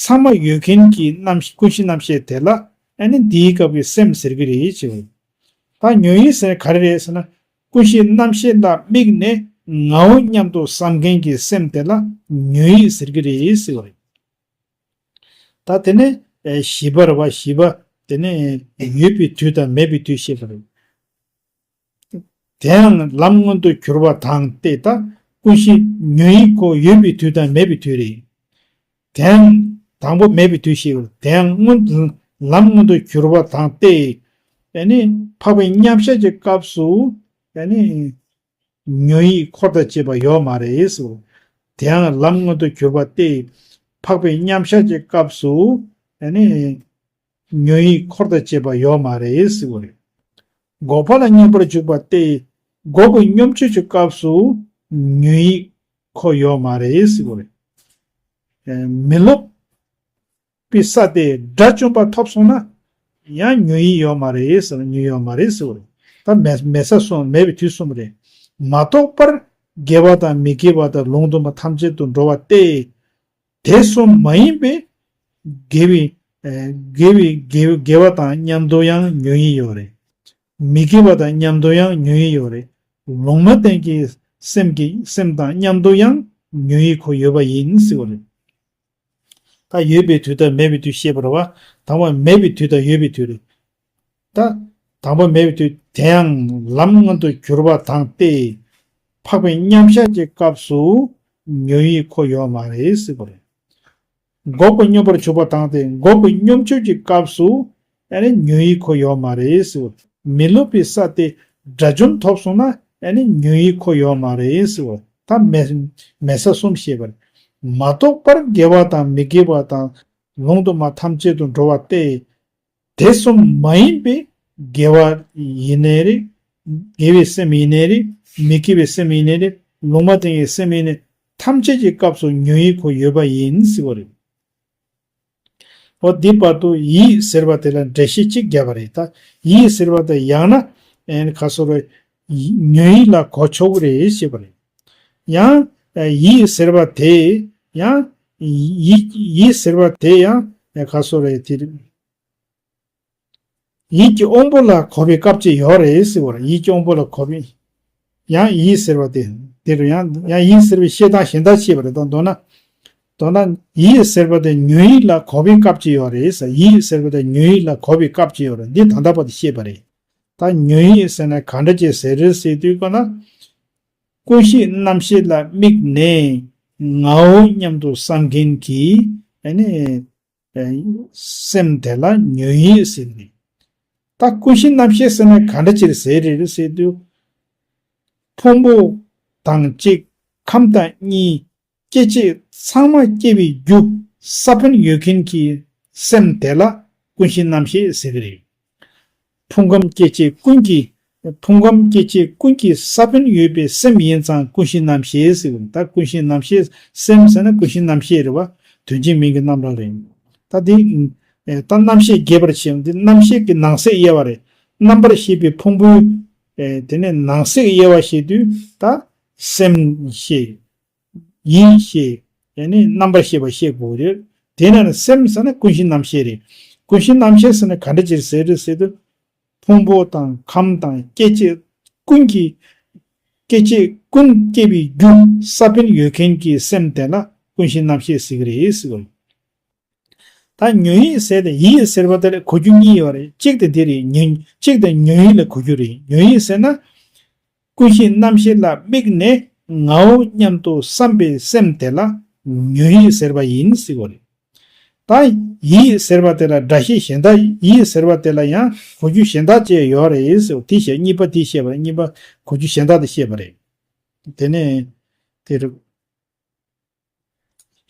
ཚང་མ་ཡོད་མཁན་གྱི་རྣམ་ཀུན་གཞི་རྣམ་ཤེས་དེ་ལ། ཨ་ནི་འདིའི་སྐབས་ཀྱི་སེམས་ཟེར་གི་རེད་ཅེས། ད་ཉོན་ཡིད་ཟེར་ག་རེ་རེད་ཟེར་ན། ཀུན་གཞི་རྣམ་ཤེས་ལ་དམིགས་ནས་ངའོ་སྙམ་དུ་བསམ་མཁན་གྱི་སེམས་དེ་ལ་ཉོན་ཡིད་ཟེར་གི་རེད་ཟེར་བ་རེད། ད་དེ་ནས་ཨེ་བཞི་པ་རེད་བ། བཞི་པ་དེ་ནས་ཡོད་པའི་དུས་དང་མེད་པའི་དུས་བཤད་པ་རེད། དེའང་ལམ་མངོན་དུ་གྱུར་པ་དང་སྟེ། ད་ཀུན་གཞི་ཉོན་ཡིད་ཁོ་ཡོད་པའི་དུས་དང་མེད་པའི་དུས་རེད། དེའང་དང་པོ་མེད་པའི་དུས་ཤིག་དེའང་སྔོན་ལམ་མངོན་དུ་གྱུར་པ་དང་སྟེ། ཨ་ནི་འཕགས་པའི་མཉམ་གཞག་གི་སྐབས་སུ། ཨ་ནི་ཉོན་ཡིད་འཁོར་དང་བཅས་པ་ཡོད་མ་རེད་ཟེར། དེའང་ལམ་མངོན་དུ་གྱུར་པ་སྟེ། འཕགས་པའི་མཉམ་གཞག་གི་སྐབས་སུ། ཨ་ནི་ཉོན་ཡིད་འཁོར་དང་བཅས་པ་ཡོད་མ་རེད་ཟེར་བ་རེད། འགོག་པ་ལ་སྙོམས་པར་འཇུག་པ་སྟེ། འགོག་པའི་སྙོམས་འཇུག་གི་སྐབས་སུ་ཉོན་ཡིད་ཁོ་ཡོད་མ་རེད་ཟེར་བ་རེད། ཨེ་མི་སློབ་པའི་ས་དེ་དགྲ་བཅོམ་པ་ཐོབ་སོང་ན་ཡང་ཉོན་ཡིད་ཡོད་མ་རེད་ཟེར། ཉོན་ཡིད་ཡོད་མ་རེད་ཟེར་བ་རེད། ད་མེད་མེད་ས་གསུམ། མེད་པའི་དུས་གསུམ་རེད། མ་གཏོགས་པར་དགེ་བ་དང་མི་དགེ་བ་དང་ལུང་དུ་མ་ཐམས་ཅད་དུ་འགྲོ་བ་སྟེ། དེ་གསུམ་མ་ཡིན་པའི་དགེ་བའི་ཨེ་དགེ་བའི་དགེ་དགེ་བ་དང་མཉམ་དུ་ཡང་ཉོན་ཡིད་ཡོད་རེད། མི་དགེ་བ་དང་མཉམ་དུ་ཡང་ཉོན་ཡིད་ཡོད་རེད། ལུང་མ་བསྟན་གྱི་སེམས་ཀྱི་སེམས་དང་མཉམ་དུ་ཡང་ཉོན་ཡིད་ཁོ་ཡོད་པ་ཡིན་ཟེར་བ་རེད། ད་ཡོད་པའི་དུས་དང་མེད་པའི་དུས་བཤད་པ་རེད་བ། དང་པོ་མེད་པའི་དུས་དང་ཡོད་པའི་དུས་རེད། ད་དང་པོ་མེད་པའི་དུས་དེའང་ལམ་མངོན་དུ་གྱུར་པ་དང་སྟེ། འཕགས་པའི་མཉམ་གཞག་གི་སྐབས་སུ་ཉོན་ཡིད་ཁོ་ཡོད་མ་རེད་ཟེར་བ་རེད། འགོག་པའི་སྙོམས་པར་འཇུག་པ་དང་སྟེ། འགོག་པའི་སྙོམས་འཇུག་གི་སྐབས་སུ་ཨ་ནི་ཉོན་ཡིད་ཁོ་ཡོད་མ་རེད་ཟེར་བ་རེད། མི་སློབ་པའི་ས་དེ་དགྲ་བཅོམ་ཐོབ་སོང་ན་ཨ་ནི་ཉོན་ཡིད་ཁོ་ཡོད་མ་རེད་ཟེར་བ་རེད། ད་མེད་མེད་ས་གསུམ་བཤད་པ་རེད། མ་གཏོགས་པར་དགེ་བ་དང་མི་དགེ་བ་དང་ལུང་དུ་མ་ཐམས་ཅད་དུ་འགྲོ་བ་སྟེ། དེ་གསུམ་མ་ཡིན་པའི་དགེ་བ་ཡིན་ནའི་རེད། དགེ་བའི་སེམས་ཡིན་ནའི་རེད། མི་དགེ་བའི་སེམས་ཡིན་ནའི་རེད། ལུང་མ་བསྟན་གྱི་སེམས་ཡིན་ནའི་ཐམས་ཅད་ཀྱི་སྐབས་སུ་ཉོན་ཡིད་ཁོ་ཡོད་པ་ཡིན་ཟེར་བ་རེད། འོ་འདི་བར་དུ་ཡིད་ཟེར་བ་དེ་ལ་འགྲེལ་བཤད་གཅིག་བརྒྱབ་པ་རེད། ད་ཡིད་ཟེར་བ་དེ་ཡང་ན་ཨེ་ཁ་སོ་རེ་ཉོན་ཡིད་ལ་གོ་ཆོག་གི་རེད་ཞེས་པ་རེད། ཡང་ཡིད་ཟེར་བ་དེ་ཡང་ཡིད་ཡིད་ཟེར་བ་དེ་ཡང་ཁ་སོ་རེ་དེ་ཡིད་ཀྱི་དབང་པོ་ལ་གོ་བའི་སྐབས་ཅིག་ཡོད་རེད་ཟེར་བ་རེད། ཡིད་ཀྱི་དབང་པོ་ལ་གོ་བའི་ཡང་ཡིད་ཟེར་བ་དེ་དེ་རུ་ཡང་ཡང་ཡིད་ཟེར་བའི་བཤད་སྟངས་གཞན་དག་བཤད་པ་རེད། ད་མདོར་ན་མདོར་ན་ཡིད་ཟེར་བ་དེ་ཉོན་ཡིད་ལ་གོ་བའི་སྐབས་ཅིག་ཡོད་རེད་ཟེར། ཡིད་ཟེར་བ་དེ་ཉོན་ཡིད་ལ་གོ་བའི་སྐབས་ཅིག་ཡོད་རེད། འདི་ད་ལྟ་བར་དུ་བཤད་པ་རེད། ད་ཉོན་ཡིད་ཟེར་ན་ག་འདྲ་ཅིག་ཟེར་རེད་ཟེར་དུས་གོ་ན། ཀུན་གཞི་རྣམ་ཤེས་ལ་དམིགས་ནས་ངའོ་སྙམ་དུ་བསམ་མཁན་གྱི་ཨ་ནི་སེམས་དེ་ལ་ཉོན་ཡིད་ཟེར་ནས། ད་ཀུན་གཞི་རྣམ་ཤེས་ཟེར་ན་ག་འདྲ་ཅིག་ཟེར་རེད་ཟེར་དུས། ཕུང་པོ་དང་གཅིག་ཁམས་དང་གཉིས། སྐྱེ་མཆེད་ཚང་མ་སྐྱེ་བའི་རྒྱུ་ས་བོན་ཡོད་མཁན་གྱི་སེམས་དེ་ལ་ཀུན་གཞི་རྣམ་ཤེས་ཟེར་གྱི་རེད། ཕུང་ཁམས་སྐྱེ་མཆེད་ཀུན་གྱི་ཕུང་ཁམས་སྐྱེ་མཆེད་ཀུན་གྱི་ས་བོན་ཡོད་པའི་སེམས་ཡིན་ཙང་ཀུན་གཞི་རྣམ་ཤེས་ཟེར་གྱི་རེད། ད་ཀུན་གཞི་རྣམ་ཤེས་སེམས་ཟེར་ན་ཀུན་གཞི་རྣམ་ཤེས་རེད་བ། དོན་གཅིག་མིང་གི་རྣམ་གྲངས་རེད། ད་འདི་ད་རྣམ་ཤེས་རྒྱས་པར་བཤད། འདི་རྣམ་ཤེས་ཀྱི་ནང་གསེས་དབྱེ་བ་རེད། རྣམ་པར་ཤེས་པའི་ཕུང་པོའི་དེ་ནས་ནང་གསེས་དབྱེ་བ་བཤད་དུས་ད་སེམས་ཤེས། ཡིད་ཤེས། ཨ་ནི་རྣམ་པར་ཤེས་པ་ཤེས་དགོས་རེད། དེ་ན་ནི་སེམས་ཟེར་ན་ཀུན་གཞི་རྣམ་ཤེས་རེད། ཀུན་གཞི་རྣམ་ཤེས་ཟེར་ན་ག་འདྲ་ཅིག་ཟེར་རེད་ཟེར་དུས། ཕུང་པོ་དང་ཁམས་དང་སྐྱེ་མཆེད་ ཀུན་གྱི་སྐྱེ་མཆེད་ཀུན་སྐྱེ་བའི་རྒྱུ་ས་བོན་ཡོད་མཁན་གྱི་སེམས་དེ་ལ་ཀུན་གཞི་རྣམ་ཤེས་ཟེར་གི་རེད་ཟེར་བ། ད་ཉོན་ཡིད་ཟེར་ཏེ་ཡིད་ཟེར་བ་དེ་ལ་གོ་རྒྱུ་གཉིས་ཡོད་རེད། གཅིག་དེ་འདི་རེད། ཉོན་གཅིག་དེ་ཉོན་ཡིད་ལ་གོ་རྒྱུ་རེད། ཉོན་ཡིད་ཟེར་ན། ཀུན་གཞི་རྣམ་ཤེས་ལ་དམིགས་ནས་ངའོ་སྙམ་དུ་བསམ་པའི་སེམས་དེ་ལ་ཉོན་ཡིད་ཟེར་བ་ཡིན་ཟེར་བ་རེད། ད་ཡིད་ཟེར་བ་དེ་ལ་སྒྲ་ཤེས་གཞན་དག་ཡིད་ཟེར་བ་དེ་ལ་ཡང་གོ་རྒྱུ་གཞན་དག་ཅིག་ཡོད་རེད་ཟེར་བ་དེ་བཤད། གཉིས་པ་དེ་བཤད་པ་རེད། གཉིས་པ་གོ་རྒྱུ་གཞན་དག་དེ་བཤད་པ་རེད། དེ་ནས་དེ་རུ།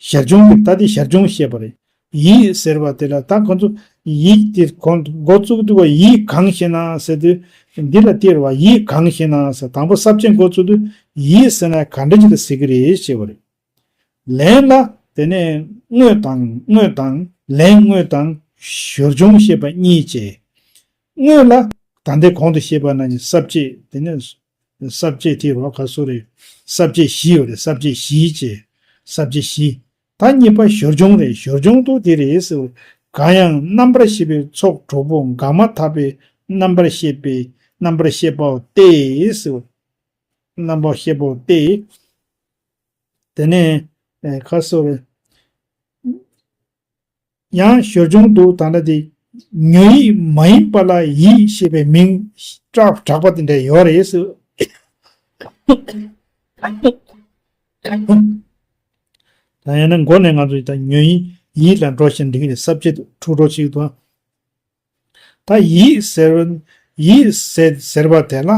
ཞར་བྱུང་གི་ད་དེ་ཞར་བྱུང་བཤད་པ་རེད། ཡིད་ཟེར་བ་དེ་ལ་ད་ཁོ་ཚོ་ཡིད་དེ་ཁོང་འགོ་བཙུགས་དུས་བ་ཡིད་གང་ཞེ་ན་ཟེར་དུས་འདི་ལ་སྟེར་བ་ཡིད་གང་ཞེ་ན་ཟེར། དང་པོ་ས་བཅད་འགོ་བཙུགས་དུས་ཡིད་ཟེར་ན་ག་འདྲ་ཅིག་ལ་ཟེར་གི་རེད་ཞེས་པ་རེད། ལན་ལ་དེ་ནས་དངོས་དང་དངོས་དང་ལན་དངོས་དང་ཞོར་བྱུང་ཞེས་པ་གཉིས་བྱས། དངོས་ལ་ད་ལྟའི་གོང་དུ་བཤད་པ་ན་ས་བཅད་དེ་ནས། ས་བཅད་དེ་རོ་ག་སོ་རེད། ས་བཅད་བཞི་ཡོད་རེད། ས་བཅད་བཞི་བྱས། ས་བཅད་བཞི། ད་གཉིས་པ་ཞོར་བྱུང་རེད། ཞོར་བྱུང་དུ་དེ་རེད་ཟེར། གང་ཡང་རྣམ་པར་ཤེས་པའི་ཚོགས་དྲུག་པོ་འགག་མ་ཐག་པའི་རྣམ་པར་ཤེས་པའི་རྣམ་པར་ཤེས་པའོ་སྟེ་ཟེར། རྣམ་པར་ཤེས་པའོ་སྟེ། དེ་ནས་ཁ་སོ་རེད། ཡང་ཞོར་བྱུང་དུ་ད་ལྟ་དེ་ཉོན་ཡིད་མ་ཡིན་པ་ལ་ཡིད་ཞེས་པའི་མིང་སྐྲག་གྲགས་པ་དེ་འདྲ་ཡོད་རེད་ཟེར། ད་ཡང་ན་མགོ་ནས་ང་ཚོ་ད་ཉོན་ཡིད་ཡིད་ལ་འགྲོ་བཞིན་འདུག་གི་རེད། ས་བཅད་འཁྲུག་འགྲོ་ཅིག་དང་། ད་ཡིད་ཟེར་བ་ཡིད་ཟེར་ཟེར་བ་དེ་ལ་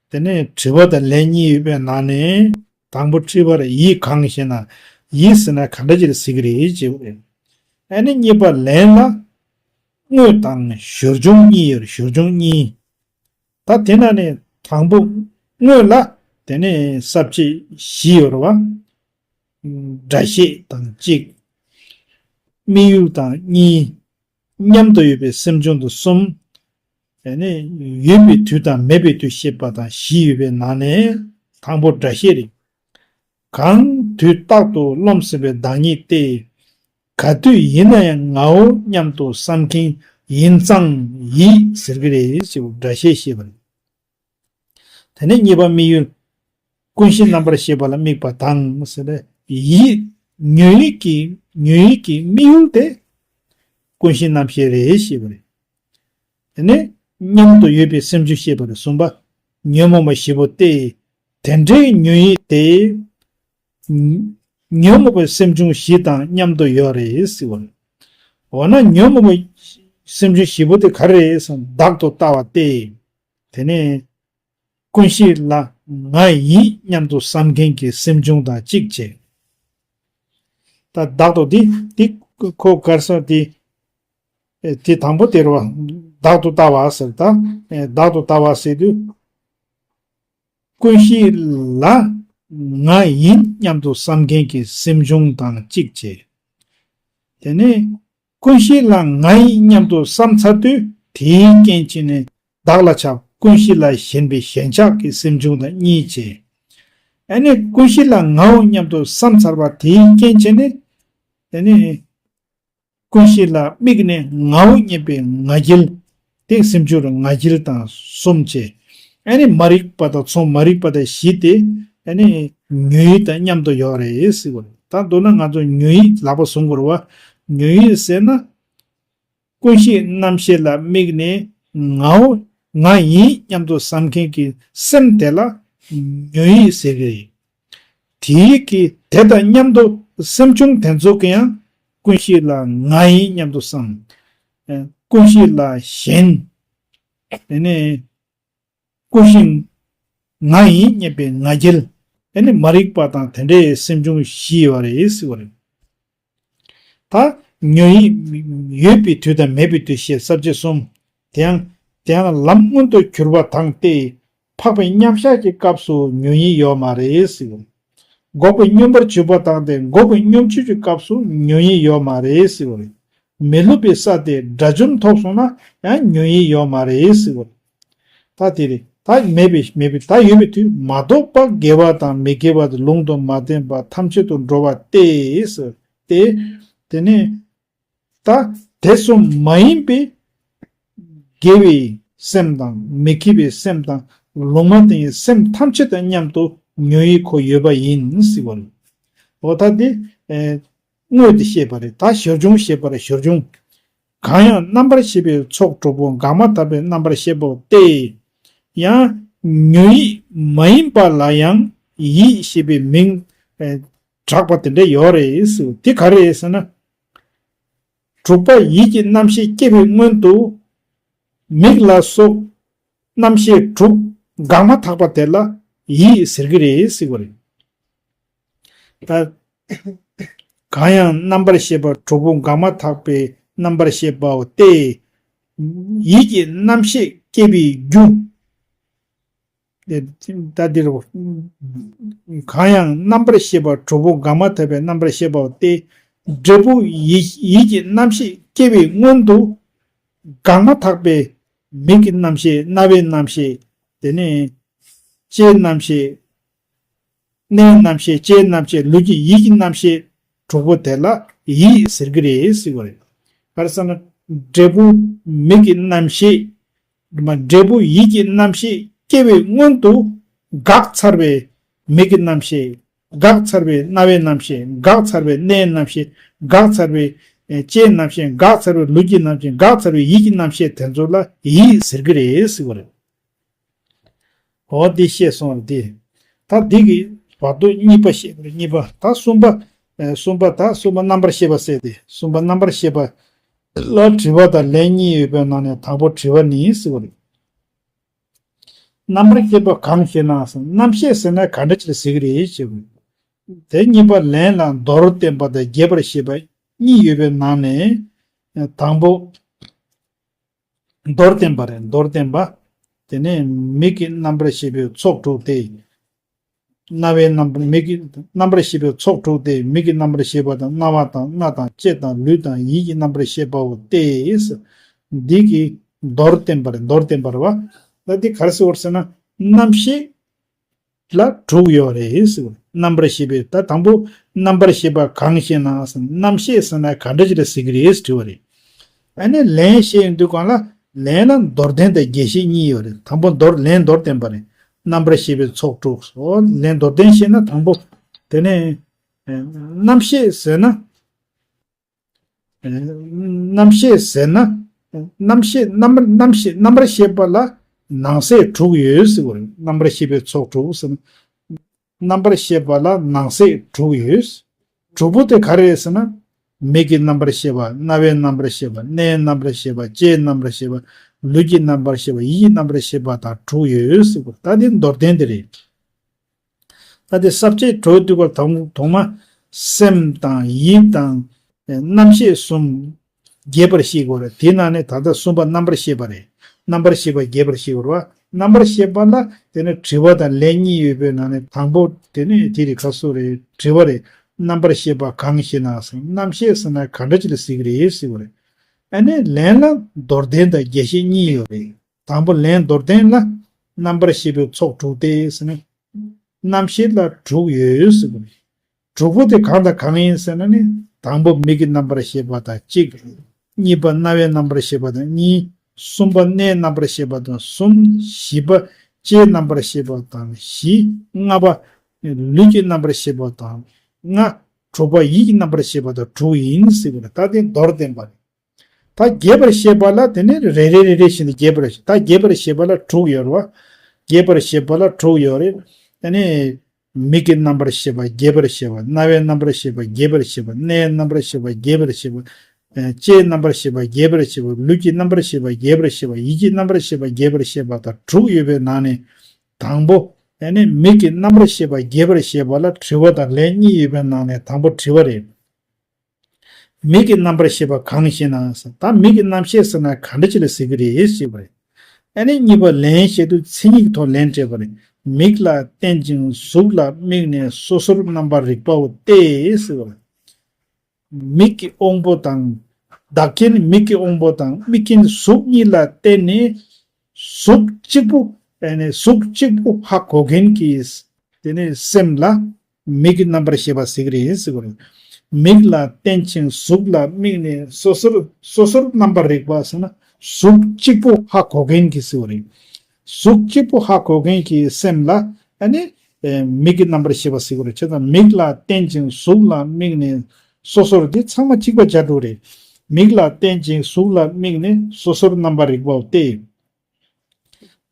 དེ་ནས་དྲི་བ་དང་ལན་གཉིས་ཡོད་པའི་ནང་ནས། དང་པོ་དྲི་བར་ཡིད་གང་ཞེ་ན། ཡིད་ཟེར་ན་ག་འདྲ་ཅིག་ལ་ཟེར་གི་རེད་ཅེས་པ་རེད། ཨ་ནི་གཉིས་པ་ལན་ལ་དངོས་དང་ཞོར་བྱུང་གཉིས་ཡོད་རེད། ཞོར་བྱུང་གཉིས། ད་དེ་ན་ནས་དང་པོ་དངོས་ལ་དེ་ནས་ས་བཅད་བཞི་ཡོད་རེད་བ། སྒྲ་ཤེས་དང་གཅིག་དམིགས་ཡུལ་དང་གཉིས། མཉམ་དུ་ཡོད་པའི་སེམས་བྱུང་དུ་གསུམ། ཡང་ན་ཡོད་པའི་དུས་དང་མེད་པའི་དུས་ཤེས་པ་དང་བཞི་ཡོད་པའི་ནང་ནས་དང་པོ་སྒྲ་ཤེས་རེད། གང་དུས་རྟག་ཏུ་རློམ་སྲིད་པའི་བདག་ཉིད་སྟེ། ག་དུས་ཡིན་ན་ཡང་ངའོ་སྙམ་དུ་བསམ་མཁན་ཡིན་ཙང་ཡིད་ཟེར་གི་རེད་ཅེས་སྒྲ་ཤེས་ཤེས་པ་རེད། དེ་ནས་གཉིས་པ་དམིགས་ཡུལ། ཀུན་གཞི་རྣམ་པར་ཤེས་པ་ལ་དམིགས་པ་དང་ཟེར་ནས་ཡིད། ཉོན་ཡིད་ཀྱི་ཉོན་ཡིད་ཀྱི་དམིགས་ཡུལ་དེ་ཀུན་གཞི་རྣམ་ཤེས་རེད་ཞེས་པ་རེད། དེ་ནས་མཉམ་དུ་ཡོད་པའི་སེམས་བྱུང་ཤེས་པ་རེད། གསུམ་པ། ཉོན་མོངས་པ་བཞི་པོ་སྟེ། དེ་འདྲའི་ཉོན་ཡིད་དེ། ཉོན་མོངས་པའི་སེམས་བྱུང་བཞི་དང་མཉམ་དུ་ཡོད་རེད་ཟེར་བ་རེད། འོ་ན་ཉོན་མོངས་པའི་སེམས་བྱུང་བཞི་པོ་དེ་ག་རེ་རེད་ཟེར་ན་བདག་ཏུ་ལྟ་བ་སྟེ། དེ་ནས་ཀུན་གཞི་ལ་ང་ཡིན་སྙམ་དུ་བསམ་མཁན་གྱི་སེམས་བྱུང་དང་གཅིག་བྱས། ད་བདག་ཏུ་འདི་འདི་ཁོ་གར་སོང་དེ་དེ་དང་པོ་དེ་རུ་བདག་ཏུ་ལྟ་བ་ཟེར། ད་བདག་ཏུ་ལྟ་བ་ཟེར་དུས་ཀུན་གཞི་ལ་ང་ཡིན་སྙམ་དུ་བསམ་མཁན་གྱི་སེམས་བྱུང་དང་གཅིག་བྱས། དེ་ནས་ཀུན་གཞི་ལ་ང་ཡིན་སྙམ་དུ་བསམ་ཚར་དུས་དེའི་རྐྱེན་བྱས་ནས་བདག་ལ་ཆགས། ཀུན་གཞི་ལ་ཞེན་པའི་ཞེན་ཆགས་ཀྱི་སེམས་བྱུང་དང་གཉིས་བྱས། ཨ་ནི་ཀུན་གཞི་ལ་ངའོ་སྙམ་དུ་བསམ་ཚར་བ་དེའི་རྐྱེན་བྱས་ནས་དེ་ནི་ཀུན་གཞི་ལ་དམིགས་ནས་ངའོ་སྙམ་པའི་ང་རྒྱལ་དེ་སེམས་བྱུང་རུ་ང་རྒྱལ་དང་གསུམ་བྱས། ཨ་ནི་མ་རིག་པ་དང་ཚོགས་མ་རིག་པ་དང་བཞི་དེ་ཨ་ནི་ཉོན་ཡིད་དང་མཉམ་དུ་ཡོད་རེད་ཟེར་བ་རེད། ད་མདོར་ན་ང་ཚོ་ཉོན་ཡིད་ལག་པ་བཟུང་དགོས་རེད་བ། ཉོན་ཡིད་ཟེར་ན། ཀུན་གཞི་རྣམ་ཤེས་ལ་དམིགས་ནས་ངའོ་ང་ཡིན་སྙམ་དུ་བསམ་མཁན་གྱི་སེམས་དེ་ལ་ཉོན་ཡིད་ཟེར་གྱི་རེད། དེའི་གི་དེ་དང་མཉམ་དུ་སེམས་བྱུང་དེ་ཚོ་གི་ཡང་ཀུན་གཞི་ལ་ང་ཡིན་སྙམ་དུ་བསམ། ཀུན་གཞི་ལ་ཞེན། དེ་ནས་ཀུན་གཞི་ང་ཡིན་སྙམ་པའི་ང་རྒྱལ། ཨ་ནི་མ་རིག་པ་དང་དེ་འདྲའི་སེམས་བྱུང་བཞི་ཡོད་རེད་ཟེར་བ་རེད། ད་ཉོན་ཡིད་ཡོད་པའི་དུས་དང་མེད་པའི་དུས་ཞེས་ས་བཅད་གསུམ། དེ་ཡང་དེ་ཡང་ལམ་མངོན་དུ་གྱུར་པ་དང་སྟེ། འཕགས་པའི་མཉམ་གཞག་གི་སྐབས་སུ་ཉོན་ཡིད་ཡོད་མ་རེད་ཟེར་བ་རེད། འགོག་པའི་སྙོམས་པར་འཇུག་པ་དང་སྟེ་འགོག་པའི་སྙོམས་འཇུག་གི་སྐབས་སུ་ཉོན་ཡིད་ཡོད་མ་རེད་ཟེར་བ་རེད། མི་སླུ་བའི་ས་སྟེ་དགྲ་བཅོམ་ཐོབ་སོང་ན་ཡང་ཉོན་ཡིད་ཡོད་མ་རེད་ཟེར་བ་རེད། ད་དེ་རེད། ད་མེད་པའི་མེད་པའི་ད་ཡོད་པའི་དུས་མ་རྟོགས་པ་དགེ་བ་དང་མི་དགེ་བ་དེ་ལུང་དུ་མ་བསྟན་པ་ཐམས་ཅད་དུ་འགྲོ་བ་སྟེ་ཟེར་ཏེ། དེ་ནས་ད་དེ་གསུམ་མ་ཡིན་པའི་དགེ་བའི་སེམས་དང་མི་དགེ་བའི་སེམས་དང་ ལུང་མ་བསྟན་གྱི་སེམས་ཐམས་ཅད་དང་མཉམ་དུ་ཉོན་ཡིད་ཁོ་ཡོད་པ་ཡིན་ཟེར་བ་རེད། འོ་ད་འདི་ཨེ་དངོས་དེ་བཤད་པ་རེད། ད་ཞོར་བྱུང་བཤད་པ་རེད། ཞོར་བྱུང་གང་ཡང་རྣམ་པར་ཤེས་པའི་ཚོགས་དྲུག་པོ་འགག་མ་ཐག་པའི་རྣམ་པར་ཤེས་པའོ་སྟེ། ཡང་ཉོན་ཡིད་མ་ཡིན་པ་ལ་ཡང་ཡིད་ཞེས་པའི་མིང་ཨེ་གྲགས་པ་དེ་འདྲ་ཡོད་རེད་ཟེར། དེ་ག་རེ་རེད་ཟེར་ན། དྲུག་པ་ཡིད་ཀྱི་རྣམ་ཤེས་སྐྱེ་བའི་སྔོན་དུ། མིག་ལ་སོགས་རྣམ་ཤེས་དྲུག་འགག་མ་ཐག་པ་དེ་ལ་ཡིད་ཟེར་གྱི་རེད་ཟེར་བ་རེད། ད་གང་ཡང་རྣམ་པར་ཤེས་པ་དྲུག་པོ་འགག་མ་ཐག་པའི་རྣམ་པར་ཤེས་པའོ་སྟེ། ཡིད་ཀྱི་རྣམ་ཤེས་སྐྱེ་བའི་རྒྱུ། ད་འདིར་གང་ཡང་རྣམ་པར་ཤེས་པ་དྲུག་པོ་འགག་མ་ཐག་པའི་རྣམ་པར་ཤེས་པའོ་སྟེ། འབྲས་བུ་ཡིད་ཡིད་ཀྱི་རྣམ་ཤེས་སྐྱེ་བའི་སྔོན་དུ་འགག་མ་ཐག་པའི་མིག་གི་རྣམ་ཤེས། རྣ་བའི་རྣམ་ཤེས། དེ་ནས་ལྕེའི་རྣམ་ཤེས། སྣའི་རྣམ་ཤེས། ལྕེའི་རྣམ་ཤེས། ལུས་ཀྱི་ཡིད་ཀྱི་རྣམ་ཤེས་དྲུག་པོ་དེ་ལ་ཡིད་ཟེར་གྱི་རེད་ཟེར་བ་རེད། ག་རེ་ཟེར་ན། འབྲས་བུ་མིག་གི་རྣམ་ཤེས། འབྲས་བུ་ཡིད་ཀྱི་རྣམ་ཤེས་སྐྱེ་བའི་སྔོན་དུ་འགག་ཚར་བའི་མིག་གི་རྣམ་ཤེས། འགག་ཚར་བའི་རྣ་བའི་རྣམ་ཤེས། འགག་ཚར་བའི་སྣའི་རྣམ་ཤེས། འགག་ཚར་བའི་ལྕེའི་རྣམ་ཤེས། འགག་ཚར་བའི་ལུས་ཀྱི་རྣམ་ཤེས། འགག་ཚར་བའི་ཡིད་ཀྱི་རྣམ་ཤེས་དེ་ཚོ་ལ་ཡིད་ཟེར་གྱི་རེད་ཟེར་བ་རེད། འོ་འདི་བཤད་སོང་རེད་དེ། ད་འདི་གི་བར་དུ་གཉིས་པ་བཤད་པ་རེད། གཉིས་པ། ད་གསུམ་པ། ཨེ་གསུམ་པ། ད་གསུམ་པ་རྣམ་པར་ཤེས་པ་ཟེར་ཏེ། གསུམ་པ་རྣམ་པར་ཤེས་པ་ལ་དྲི་བ་དང་ལན་གཉིས་ཡོད་པའི་ནང་ནས་དང་པོ་དྲི་བ་ནི་ཟེར་བ་རེད། རྣམ་པར་ཤེས་པ་གང་ཞེ་ན་ཟེར། རྣམ་ཤེས་ཟེར་ན་ག་འདྲ་ཅིག་ལ་ཟེར་གྱི་རེད་ཞེས་པ། དེ་གཉིས་པ་ལན་ལ་མདོར་བསྟན་པ་དང་རྒྱས་པར་བཤད་པ་གཉིས་ཡོད་པའི་ནང་ནས་དང་པོ། མདོར་བསྟན་པ་རེད། མདོར་བསྟན་པ། དེ་ནས་མིག་གི་རྣམ་པར་ཤེས་པའི་ཚོགས་དྲུག་སྟེ། རྣ་བའི་རྣམ་པར་མིག་གི་རྣམ་པར་ཤེས་པའི་ཚོགས་དྲུག་སྟེ། མིག་གི་རྣམ་པར་ཤེས་པ་དང་རྣ་བ་དང་སྣ་དང་ལྕེ་དང་ལུས་དང་ཡིད་ཀྱི་རྣམ་པར་ཤེས་པའོ་སྟེ། འདི་གི་མདོར་བསྟན་པ་རེད། མདོར་བསྟན་པ་རེད་བ། ད་འདི་ག་རེ་ཟེར་བ་རེད་ཟེར་ན། རྣམ་ཤེས་ལ་དྲུག་ཡོད་རེད་ཟེར་བ། རྣམ་པར་ཤེས་པའི། ད་དང་པོ་རྣམ་པར་ཤེས་པ་གང་ཞེ་ན་ཟེར། རྣམ་ཤེས་ཟེར་ན་ག་འདྲ་ཅིག་ལ་ཟེར་གྱི་རེད་ཟེར་དྲི་བ་རེད། ཨ་ནི་ལན་བཤད་ཡོང་དུས་སྒང་ལ་ལན་ལ་མདོར་བསྟན་དང་རྒྱས་བཤད་གཉིས་ཡོད་རེད། དང་པོ་མདོར། ལན་མདོར་བསྟན་པ་རེད། རྣམ་པར་ཤེས་པའི་ཚོགས་དྲུག། ཨོ་ལན་མདོར་བསྟན་བཤད་ན་དང་པོ། དེ་ནས་ཨེ་རྣམ་ཤེས་ཟེར་ན། ཨེ་རྣམ་ཤེས་ཟེར་ན། རྣམ་ཤེས་རྣམ་པར་རྣམ་ཤེས་རྣམ་པར་ཤེས་པ་ལ་ནང་གསེས་དྲུག་ཡོད་ཟེར་བ་རེད། རྣམ་པར་ཤེས་པའི་ཚོགས་དྲུག་ཟེར་ན། རྣམ་པར་ཤེས་པ་ལ་ནང་གསེས་དྲུག་ཡོད། དྲུག་པོ་དེ་ག་རེ་རེད་ཟེར་ན། མིག་གི་རྣམ་པར་ཤེས་པ། རྣ་བའི་རྣམ་པར་ཤེས་པ། སྣའི་རྣམ་པར་ཤེས་པ། ལྕེའི་རྣམ་པར་ཤེས་པ། ལུས་ཀྱི་རྣམ་པར་ཤེས་པ། ཡིད་ཀྱི་རྣམ་པར་ཤེས་པ་དང་དྲུག་ཡོད་ཟེར་བ། ད་དེ་མདོར་བསྟན་དེ་རེད། ད་དེ་ས་བཅད་གྲོལ་དུས་སྐབས་དང་ཐོག་མ་སེམས་དང་ཡིད་དང་རྣམ་ཤེས་གསུམ་རྒྱས་པར་ཤེས་དགོས་རེད། དེའི་ནང་ནས་ད་ལྟ་གསུམ་པ་རྣམ་པར་ཤེས་པ་རེད། རྣམ་པར་ཤེས་པ་རྒྱས་པར་ཤེས་དགོས་རེད་བ། རྣམ་པར་ཤེས་པ་ལ་དེ་ནས་དྲི་བ་དང་ལན་གཉིས་ཡོད་པའི་ནང་ནས་དང་པོ་དེ་ནས་དེ་རེད། ག་སུ་རེད། དྲི་བ་རེད། རྣམ་པར་ཤེས་པ་གང་ཞེ་ན་ཟེར། རྣམ་ཤེས་ཟེར་ན་ག་འདྲ་ཅིག་ལ་ཟེར་གྱི་རེད་ཟེར་བ་རེད། ཨ་ནི་ལན་ལ་མདོར་བསྟན་དང་རྒྱས་བཤད་གཉིས་ཡོད་རེད། དང་པོ་ལན་མདོར་བསྟན་ལ་རྣམ་པར་ཤེས་པའི་ཚོགས་དྲུག་སྟེ་ཟེར་ན། རྣམ་ཤེས་ལ་དྲུག་ཡོད་ཟེར་བ་རེད། དྲུག་པོ་དེ་གང་དང་གང་ཡིན་ཟེར་ན་ནི། དང་པོ་མིག་གི་རྣམ་པར་ཤེས་པ་དང་གཅིག། གཉིས་པ་རྣ་བའི་རྣམ་པར་ཤེས་པ་དང་གཉིས། གསུམ་པ་སྣའི་རྣམ་པར་ཤེས་པ་དང་གསུམ། བཞི་པ་ལྕེའི་རྣམ་པར་ཤེས་པ་དང་བཞི། ལྔ་པ་ལུས་ཀྱི་རྣམ་པར་ཤེས་པ་དང་ལྔ། དྲུག་པ་ཡིད་ཀྱི་རྣམ་པར་ཤེས་པ་དང་དྲུག་ཡིན་ཟེར་བ་རེད། ད་དེ་མདོར་བསྟན་པ་རེད། ད་རྒྱས་པར་བཤད་པ་ལ་དེ་ནས་རེ་རེ་རེ་རེ་བཞིན་དུ་རྒྱས་པར་བཤད། ད་རྒྱས་པར་བཤད་པ་ལ་དྲུག་ཡོད་རེད་བ། རྒྱས་པར་བཤད་པ་ལ་དྲུག་ཡོད་རེད། དེ་ནས་མིག་གི་རྣམ་པར་ཤེས་པ་རྒྱས་པར་བཤད་པ། རྣ་བའི་རྣམ་པར་ཤེས་པ་རྒྱས་པར་བཤད་པ། སྣའི་རྣམ་པར་ཤེས་པ་རྒྱས་པར་བཤད་པ། ལྕེའི་རྣམ་པར་ཤེས་པ་རྒྱས་པར་བཤད་པ། ལུས་ཀྱི་རྣམ་པར་ཤེས་པ་རྒྱས་པར་བཤད་པ། ཡིད་ཀྱི་རྣམ་པར་ཤེས་པ་རྒྱས་པར་བཤད་པ་དང་དྲུག་ཡོད་པའི་ནང་ནས་དང་པོ། དེ་ནས་མིག་གི་རྣམ་པར་ཤེས་པ་རྒྱས་པར་བཤད་པ་ལ་དྲི་བ་དང་ལན་གཉིས་ཡོད་པའི་ནང་ནས་དང་པོ་དྲི་བ་རེད། མིག་གི་རྣམ་པར་ཤེས་པ་གང་ཞེ་ན་ཟེར། ད་མིག་གི་རྣམ་ཤེས་ཟེར་ན་ག་འདྲ་ཅིག་ལ་ཟེར་གྱི་རེད་ཞེས་པ་རེད། ཨ་ནི་གཉིས་པ་ལན་བཤད་དུས་མཚན་ཉིད་ཀྱི་ཐོག་ལན་སྤྲད་པ་རེད། མིག་ལ་བརྟེན་ཅིང་གཟུགས་ལ་དམིགས་ནས་སོ་སོར་རྣམ་པར་རིག་པའོ་སྟེ་ཟེར་བ་རེད། མིག་གི་དབང་པོ་དང་། བདག་རྐྱེན་མིག་གི་དབང་པོ་དང་དམིགས་རྐྱེན་གཟུགས་གཉིས་ལ་བརྟེན་ནས་གཟུགས་གཅིག་པུ། ཨ་ནི་གཟུགས་གཅིག་པུ་ཧ་གོ་མཁན་གྱི་དེ་ནས་སེམས་ལ། མིག་གི་རྣམ་པར་ཤེས་པ་ཟེར་གྱི་རེད་ཟེར་བ་རེད། མིག་ལ་བརྟེན་ཅིང་གཟུགས་ལ་དམིགས་ནས་སོ་སོར་སོ་སོར་རྣམ་པར་རིག་པ་ཟེར་ན་གཟུགས་གཅིག་པུ་ཧ་གོ་མཁན་གྱི་ཟེར་བ་རེད། གཟུགས་གཅིག་པུ་ཧ་གོ་མཁན་གྱི་སེམས་ལ་ཨ་ནི་ཨེ་མིག་གི་རྣམ་པར་ཤེས་པ་ཟེར་གྱི་རེད། བྱས་ཙང་མིག་ལ་བརྟེན་ཅིང་གཟུགས་ལ་དམིགས་ནས་སོ་སོར་འདི་ཚང་མ་གཅིག་པ་སྦྱར་འགྲོ་རེད། མིག་ལ་བརྟེན་ཅིང་གཟུགས་ལ་དམིགས་ནས་སོ་སོར་རྣམ་པར་རིག་པའོ་སྟེ།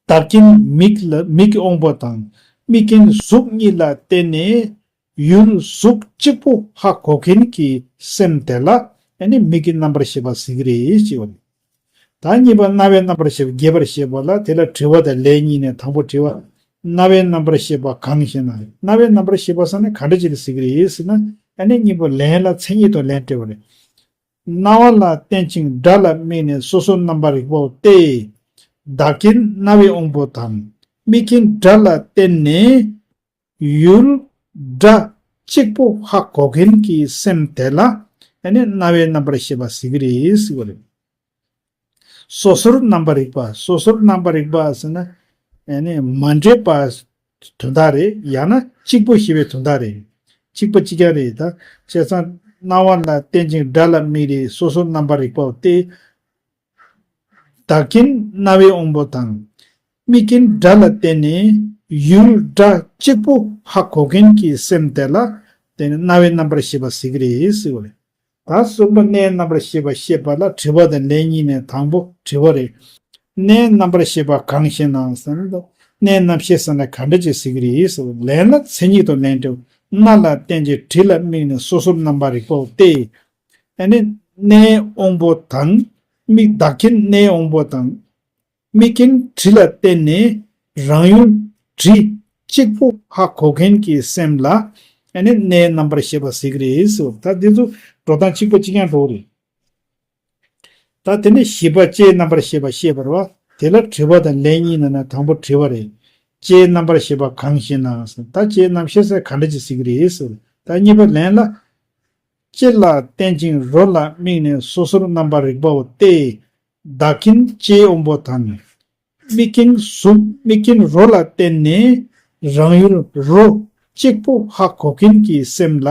བདག་རྐྱེན་མིག་ལ་མིག་གི་དབང་པོ་དང་། དམིགས་རྐྱེན་གཟུགས་གཉིས་ལ་བརྟེན་ནས་ཡུལ་གཟུགས་གཅིག་པུ་ཧ་གོ་མཁན་གྱི་སེམས་དེ་ལ་ཨ་ནི་མིག་གི་རྣམ་པར་ཤེས་པ་ཟེར་གྱི་རེད་ཅེས་པ་རེད། ད་གཉིས་པ་རྣ་བའི་རྣམ་པར་ཤེས་པ་རྒྱས་པར་བཤད་པ་ལ་དེ་ལ་དྲི་བ་དང་ལན་གཉིས་ནས། དང་པོ་དྲི་བ། རྣ་བའི་རྣམ་པར་ཤེས་པ་གང་ཞེ་ན། རྣ་བའི་རྣམ་པར་ཤེས་པ་ཟེར་ན་ག་འདྲ་ཅིག་ལ་ཟེར་གྱི་རེད་ཟེར་ན། ཨ་ནི་གཉིས་པ་ལན་ལ་མཚན་ཉིད་དང་ལན་སྤྲད་པ་རེད། རྣ་བ་ལ་བརྟེན་ཅིང་སྒྲ་ལ་དམིགས་ནས་སོ་སོར་རྣམ་པར་རིག་པའོ་སྟེ། བདག་རྐྱེན་རྣ་བའི་དབང་པོ་དང་། དམིགས་རྐྱེན་སྒྲ་ལ་བརྟེན་ནས་ཡུལ་སྒྲ་གཅིག་པུ་ཧ་གོ་མཁན་གྱི་སེམས་དེ་ལ་ཨ་ནི་རྣ་བའི་རྣམ་པར་ཤེས་པ་ཟེར་གྱི་རེད་ཟེར་བ་རེད། སོ་སོར་རྣམ་པར་རིག་པ། སོ་སོར་རྣམ་པར་རིག་པ་ཟེར་ན་ཨ་ནི་མ་འདྲེས་པ་དོན་དག་རེད། ཡང་ན་གཅིག་པུ་ཞེས་པའི་དོན་དག་རེད། གཅིག་པ་གཅིག་རྐྱང་རེད། ད་བྱས་ཙང་རྣ་བ་ལ་བརྟེན་ཅིང་སྒྲ་ལ་དམིགས་རེད། སོ་སོར་རྣམ་པར་རིག་པའོ་སྟེ། བདག་རྐྱེན་རྣ་བའི་དབང་པོ་དང་། དམིགས་རྐྱེན་སྒྲ་ལ་བརྟེན་ནས་ཡུལ་སྒྲ་གཅིག་པུ་ཧ་གོ་མཁན་གྱི་སེམས་དེ་ལ་དེ་ནི་རྣ་བའི་རྣམ་པར་ཤེས་པ་ཟེར་གྱི་རེད་ཟེར་བ་རེད། ད་གསུམ་པ་སྣའི་རྣམ་པར་ཤེས་པ་བཤད་པ་ལ་དྲི་བ་དང་ལན་གཉིས་ནས། དང་པོ་དྲི་བ་རེད། སྣའི་རྣམ་པར་ཤེས་པ་གང་ཞེ་ན་ཟེར་ན། སྣའི་རྣམ་ཤེས་ཟེར་ན་ག་འདྲ་ཅིག་ཟེར་གྱི་རེད་ཟེར་བ། ལན་ལ་མཚན་ཉིད་དང་ལན་སྤྲད། སྣ་ལ་བརྟེན་ཅིང་དྲི་ལ་དམིགས་ནས་སོ་སོར་རྣམ་པར་རིག་པའོ་སྟེ། ཨ་ནི་སྣའི་དབང་པོ་དང་། དམིགས་བདག་རྐྱེན་སྣའི་དབང་པོ་དང་། དམིགས་རྐྱེན་དྲི་ལ་བརྟེན་ནས་རང་ཡུལ་དྲི་གཅིག་པུ་ཧ་གོ་མཁན་གྱི་སེམས་ལ་ཨ་ནི་སྣའི་རྣམ་པར་ཤེས་པ་ཟེར་གྱི་རེད་ཟེར་བ། ད་འདི་ཚོ་འགྲོ་སྟངས་གཅིག་པ་གཅིག་རྐྱང་འགྲོ་གི་རེད། ད་དེ་ནས་བཞི་པ་ལྕེའི་རྣམ་པར་ཤེས་པ་བཤད་པ་རེད་བ། དེ་ལ་དྲི་བ་དང་ལན་གཉིས་ནང་ནས་དང་པོ་དྲི་བ་རེད། ལྕེའི་རྣམ་པར་ཤེས་པ་གང་ཞེ་ན་ཟེར། ད་ལྕེའི་རྣམ་ཤེས་ཟེར་ག་འདྲ་ཅིག་ཟེར་གྱི་རེད་ཟེར། ད་གཉིས་པ་ལན་ལ། ལྕེ་ལ་བརྟེན་ཅིང་རོ་ལ་དམིགས་ནས་སོ་སོར་རྣམ་པར་རིག་པའོ་སྟེ། བདག་རྐྱེན་ལྕེའི་དབང་པོ་དང་། དམིགས་རྐྱེན་གཟུགས། དམིགས་རྐྱེན་རོ་ལ་བརྟེན་ནས་རང་ཡུལ་རོ་གཅིག་པུ་ཧ་གོ་མཁན་གྱི་སེམས་ལ་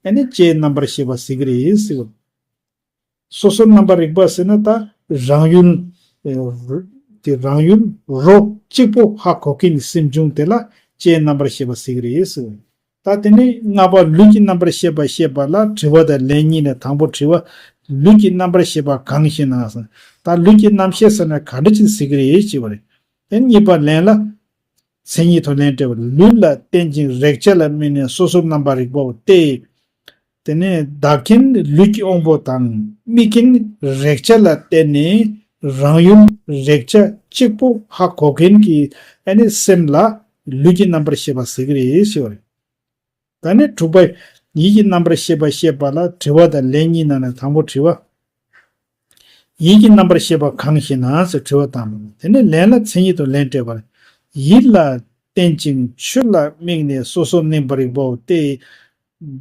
ཨ་ནི་ལྕེའི་རྣམ་པར་ཤེས་པ་ཟེར་གྱི་རེད་ཟེར་བ། སོ་སོར་རྣམ་པར་རིག་པ་ཟེར་ན་ད་རང་ཡུལ། ཨེ་རོ་དེ་རང་ཡུལ་རོ་གཅིག་པུ་ཧ་གོ་མཁན་གྱི་སེམས་བྱུང་དེ་ལ་ལྕེའི་རྣམ་པར་ཤེས་པ་ཟེར་གྱི་རེད་ཟེར་བ། ད་དེ་ནས་ལྔ་པ་ལུས་ཀྱི་རྣམ་པར་ཤེས་པ་བཤད་པ་ལ་དྲི་བ་དང་ལན་གཉིས་ནས། དང་པོ་དྲི་བ། ལུས་ཀྱི་རྣམ་པར་ཤེས་པ་གང་ཞེ་ན་ཟེར། ད་ལུས་ཀྱི་རྣམ་ཤེས་ཟེར་ན་ག་འདྲ་ཅིག་ཟེར་གྱི་རེད་ཅེས་པ་རེད། དེ་གཉིས་པ་ལན་ལ་མཚན་ཉིད་དང་ལན་སྤྲད་པ། ལུས་ལ་བརྟེན་ཅིང་རེག་བྱ་ལ་དམིགས་ནས་སོ་སོར་རྣམ་པར་རིག་པའོ་སྟེ། དེ་ནས་བདག་རྐྱེན་ལུས་ཀྱི་དབང་པོ་དང་། དམིགས་རྐྱེན་རེག་བྱ་ལ་བརྟེན་ནས་རང་ཡུལ་རེག་བྱ་གཅིག་པུ་ཧ་གོ་མཁན་གྱི་ཨ་ནི་སེམས་ལ་ལུས་ཀྱི་རྣམ་པར་ཤེས་པ་ཟེར་གྱི་རེད་ཞེས་པ་རེད། ད་ནི་དྲུག་པ། ཡིད་ཀྱི་རྣམ་པར་ཤེས་པ་བཤད་པ་ལ་དྲི་བ་དང་ལན་གཉིས་ནང་ནས་དང་པོ་དྲི་བ། ཡིད་ཀྱི་རྣམ་པར་ཤེས་པ་གང་ཞེ་ན་ཟེར་དྲི་བ་དང་། དེ་ནས་ལན་ལ་མཚན་ཉིད་དང་ལན་སྤྲད་པ། ཡིད་ལ་བརྟེན་ཅིང་ཆོས་ལ་དམིགས་ནས་སོ་སོར་རྣམ་པར་རིག་པའོ་སྟེ།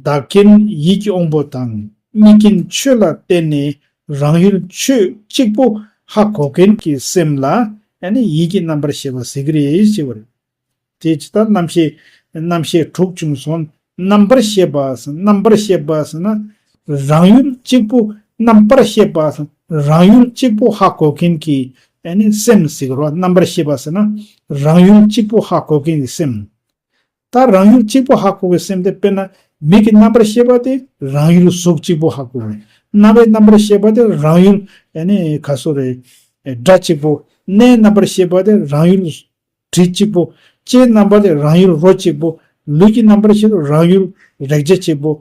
བདག་རྐྱེན་ཡིད་ཀྱི་དབང་པོ་དང་། དམིགས་རྐྱེན་ཆོས་ལ་བརྟེན་ནས་རང་ཡུལ་ཆོས་གཅིག་པུ་ཧ་གོ་མཁན་གྱི་སེམས་ལ་ཨ་ནི་ཡིད་ཀྱི་རྣམ་པར་ཤེས་པ་ཟེར་གྱི་རེད་ཞེས་པ་རེད། དེ་ཇི་ལྟར་རྣམ་ཤེས། རྣམ་ཤེས་དྲུག་བྱུང་སོང་། རྣམ་པར་ཤེས་པ་ཟེར། རྣམ་པར་ཤེས་པ་ཟེར་ན། རང་ཡུལ་གཅིག་པུ་རྣམ་པར་ཤེས་པ་ཟེར། རང་ཡུལ་གཅིག་པུ་ཧ་གོ་མཁན་གྱི་ཨ་ནི་སེམས་ཟེར་གྱི་རེད་བ། རྣམ་པར་ཤེས་པ་ཟེར་ན། རང་ཡུལ་གཅིག་པུ་ཧ་གོ་མཁན་གྱི་སེམས། ད་རང་ཡུལ་གཅིག་པུ་ཧ་གོ་བའི་སེམས་དེ་དཔེར་ན་མིག་གི་རྣམ་པར་ཤེས་པ་དེ་རང་ཡུལ་གཟུགས་གཅིག་པུ་ཧ་གོ་བ་རེད། རྣ་བའི་རྣམ་པར་ཤེས་པ་དེ་རང་ཡུལ་ཨ་ནི་ག་སོ་རེད། སྒྲ་གཅིག་པུ། སྣའི་རྣམ་པར་ཤེས་པ་དེ་རང་ཡུལ་དྲི་གཅིག་པོ། ལྕེའི་རྣམ་པར་རང་ཡུལ་རོ་གཅིག་པོ། ལུས་ཀྱི་རྣམ་པར་ཤེས་རང་ཡུལ་རེག་བྱ་གཅིག་པོ།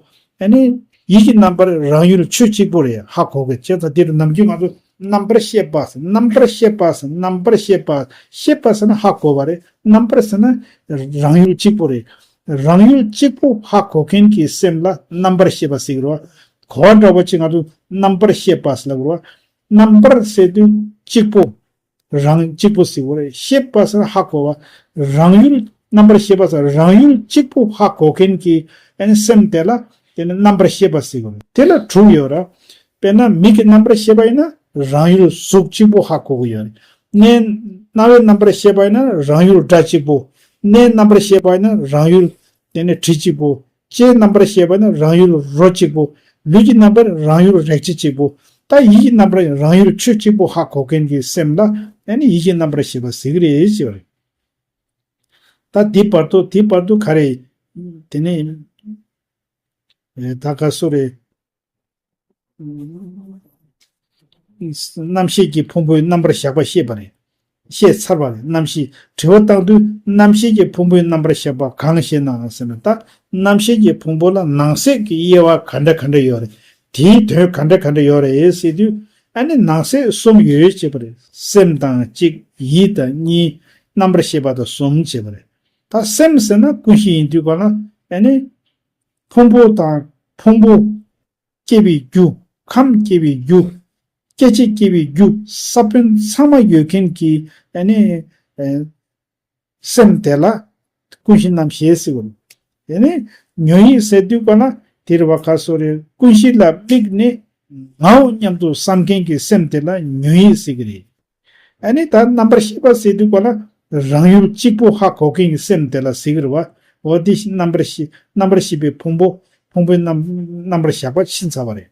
ཨ་ནི་ཡིད་ཀྱི་རྣམ་པར་རང་ཡུལ་ཆོས་གཅིག་པོ་རེད་ཧ་གོ་གི། བྱས་ཙང་དེ་རུ་ནམ་རྒྱུན་ང་ཚོ་རྣམ་པར་ཤེས་པ་ཟེར། རྣམ་པར་ཤེས་པ་ཟེར། རྣམ་པར་ཤེས་པ། ཤེས་པ་ཟེར་ན་ཧ་གོ་བ་རེད། རྣམ་པར་ཟེར་ན་རང་ཡུལ་གཅིག་པོ་རེད། རང་ཡུལ་གཅིག་པོ་ཧ་གོ་མཁན་གྱི་སེམས་ལ་རྣམ་པར་ཤེས་པ་ཟེར་གི་རེད་བ། གོ་བ་འདྲ་པོ་ཅིག་ང་ཚོ་རྣམ་པར་ཤེས་པ་ཟེར་ལབ་གི་རེད་བ། རྣམ་པར་ཟེར་དུས་གཅིག་པོ། རང་གཅིག་པོ་ཟེར་བ་རེད། ཤེས་པ་ཟེར་ན་ཧ་གོ་བ། རང་ཡུལ་རྣམ་པར་ཤེས་པ་ཟེར་རང་ཡུལ་གཅིག་པོ་ཧ་གོ་མཁན་གྱི་ཨ་ནི་སེམས་དེ་ལ་དེ་ནི་རྣམ་པར་ཤེས་པ་ཟེར་བ་རེད། དེ་ལ་དྲུག་ཡོད་ར། དཔེར་ན་མིག་གི་རྣམ་པར་ཤེས་པ་ཡིན་ན་རང་ཡུལ་གཟུགས་གཅིག་པོ་ཧ་གོ་གི་ཡོད་རེད། སྣའི་རྣ་བའི་རྣམ་པར་ཤེས་པ་ཡིན་ན་རང་ཡུལ་སྒྲ་གཅིག་པོ། སྣའི་རྣམ་པར་ཤེས་པ་ཡིན་ན་རང་ཡུལ་དེ་ནི་དྲི་གཅིག་པོ། ལྕེའི་རྣམ་པར་ཤེས་པ་ནི་རང་ཡུལ་རོ་གཅིག་པོ། ལུས་ཀྱི་རྣམ་པར་རང་ཡུལ་རེག་བྱ་གཅིག་པོ། ད་ཡིད་ཀྱི་རྣམ་པར་རང་ཡུལ་ཆོས་གཅིག་པོ་ཧ་གོ་མཁན་གྱི་སེམས་ལ་ ཨ་ནི་ཡིད་ཀྱི་རྣམ་པར་ཤེས་པ་ཟེར་གི་རེད་ཞེས་པ་རེད། ད་འདི་བར་དུ་འདི་བར་དུ་ག་རེ། དེ་ནས་ད་ག་སུ་རེད། རྣམ་ཤེས་ཀྱི་ཕུང་པོའི་རྣམ་པར་གཞག་པ་ཤེས་པ་རེད། ཤེས་ཚར་བ་རེད། རྣམ་ཤེས་དྲི་བ་བཏང་དུས་རྣམ་ཤེས་ཀྱི་ཕུང་པོའི་རྣམ་པར་གཞག་པ་གང་ཞེ་ན་ཟེར་ན། ད་རྣམ་ཤེས་ཀྱི་ཕུང་པོ་ལ་ནང་གསེས་ཀྱི་དབྱེ་བ་ག་འདྲ་ག་འདྲ་ཡོད་རེད། དེའི་དོན་ག་འདྲ་ག་འདྲ་ཡོད་རེད་ཟེར་དུས། ཨ་ནི་ནང་གསེས་གསུམ་ཡོད་ཅེས་པ་རེད། སེམས་དང་གཅིག་ཡིད་དང་གཉིས། རྣམ་པར་ཤེས་པ་དང་གསུམ་ཅེས་པ་རེད། ད་སེམས་ཟེར་ན་ཀུན་གཞི་ཡིན་དུས་ག་ལ། ཨ་ནི་ཕུང་པོ་དང་ཕུང་པོ་སྐྱེ་བའི་རྒྱུ། ཁམས་སྐྱེ་བའི་རྒྱུ། སྐྱེ་མཆེད་སྐྱེ་བའི་རྒྱུ། ས་བོན་ཚང་མ་ཡོད་མཁན་གྱི་ཨ་ནི་ཨེ་སེམས་དེ་ལ་ཀུན་གཞི་རྣམ་ཤེས་ཟེར་བ་རེད། དེ་ནས་ཉོན་ཡིད་ཟེར་དུས་ག་ལ་དེ་རེད་བ། ག་སོ་རེད། ཀུན་གཞི་ལ་དམིགས་ནས་ངའོ་སྙམ་དུ་བསམ་མཁན་གྱི་སེམས་དེ་ལ་ཉོན་ཡིད་ཟེར་གི་རེད། ཨ་ནི་ད་རྣམ་པར་ཤེས་པ་ཟེར་དུས་ག་ལ་རང་ཡུལ་གཅིག་པུ་ཧ་གོ་མཁན་གྱི་སེམས་དེ་ལ་ཟེར་གི་རེད་བ། འོ་དེ་རྣམ་པར་ཤེས་རྣམ་པར་ཤེས་པའི་ཕུང་པོ། ཕུང་པོའི་རྣམ་རྣམ་པར་གཞག་པ་ཕྱིན་ཚར་བ་རེད།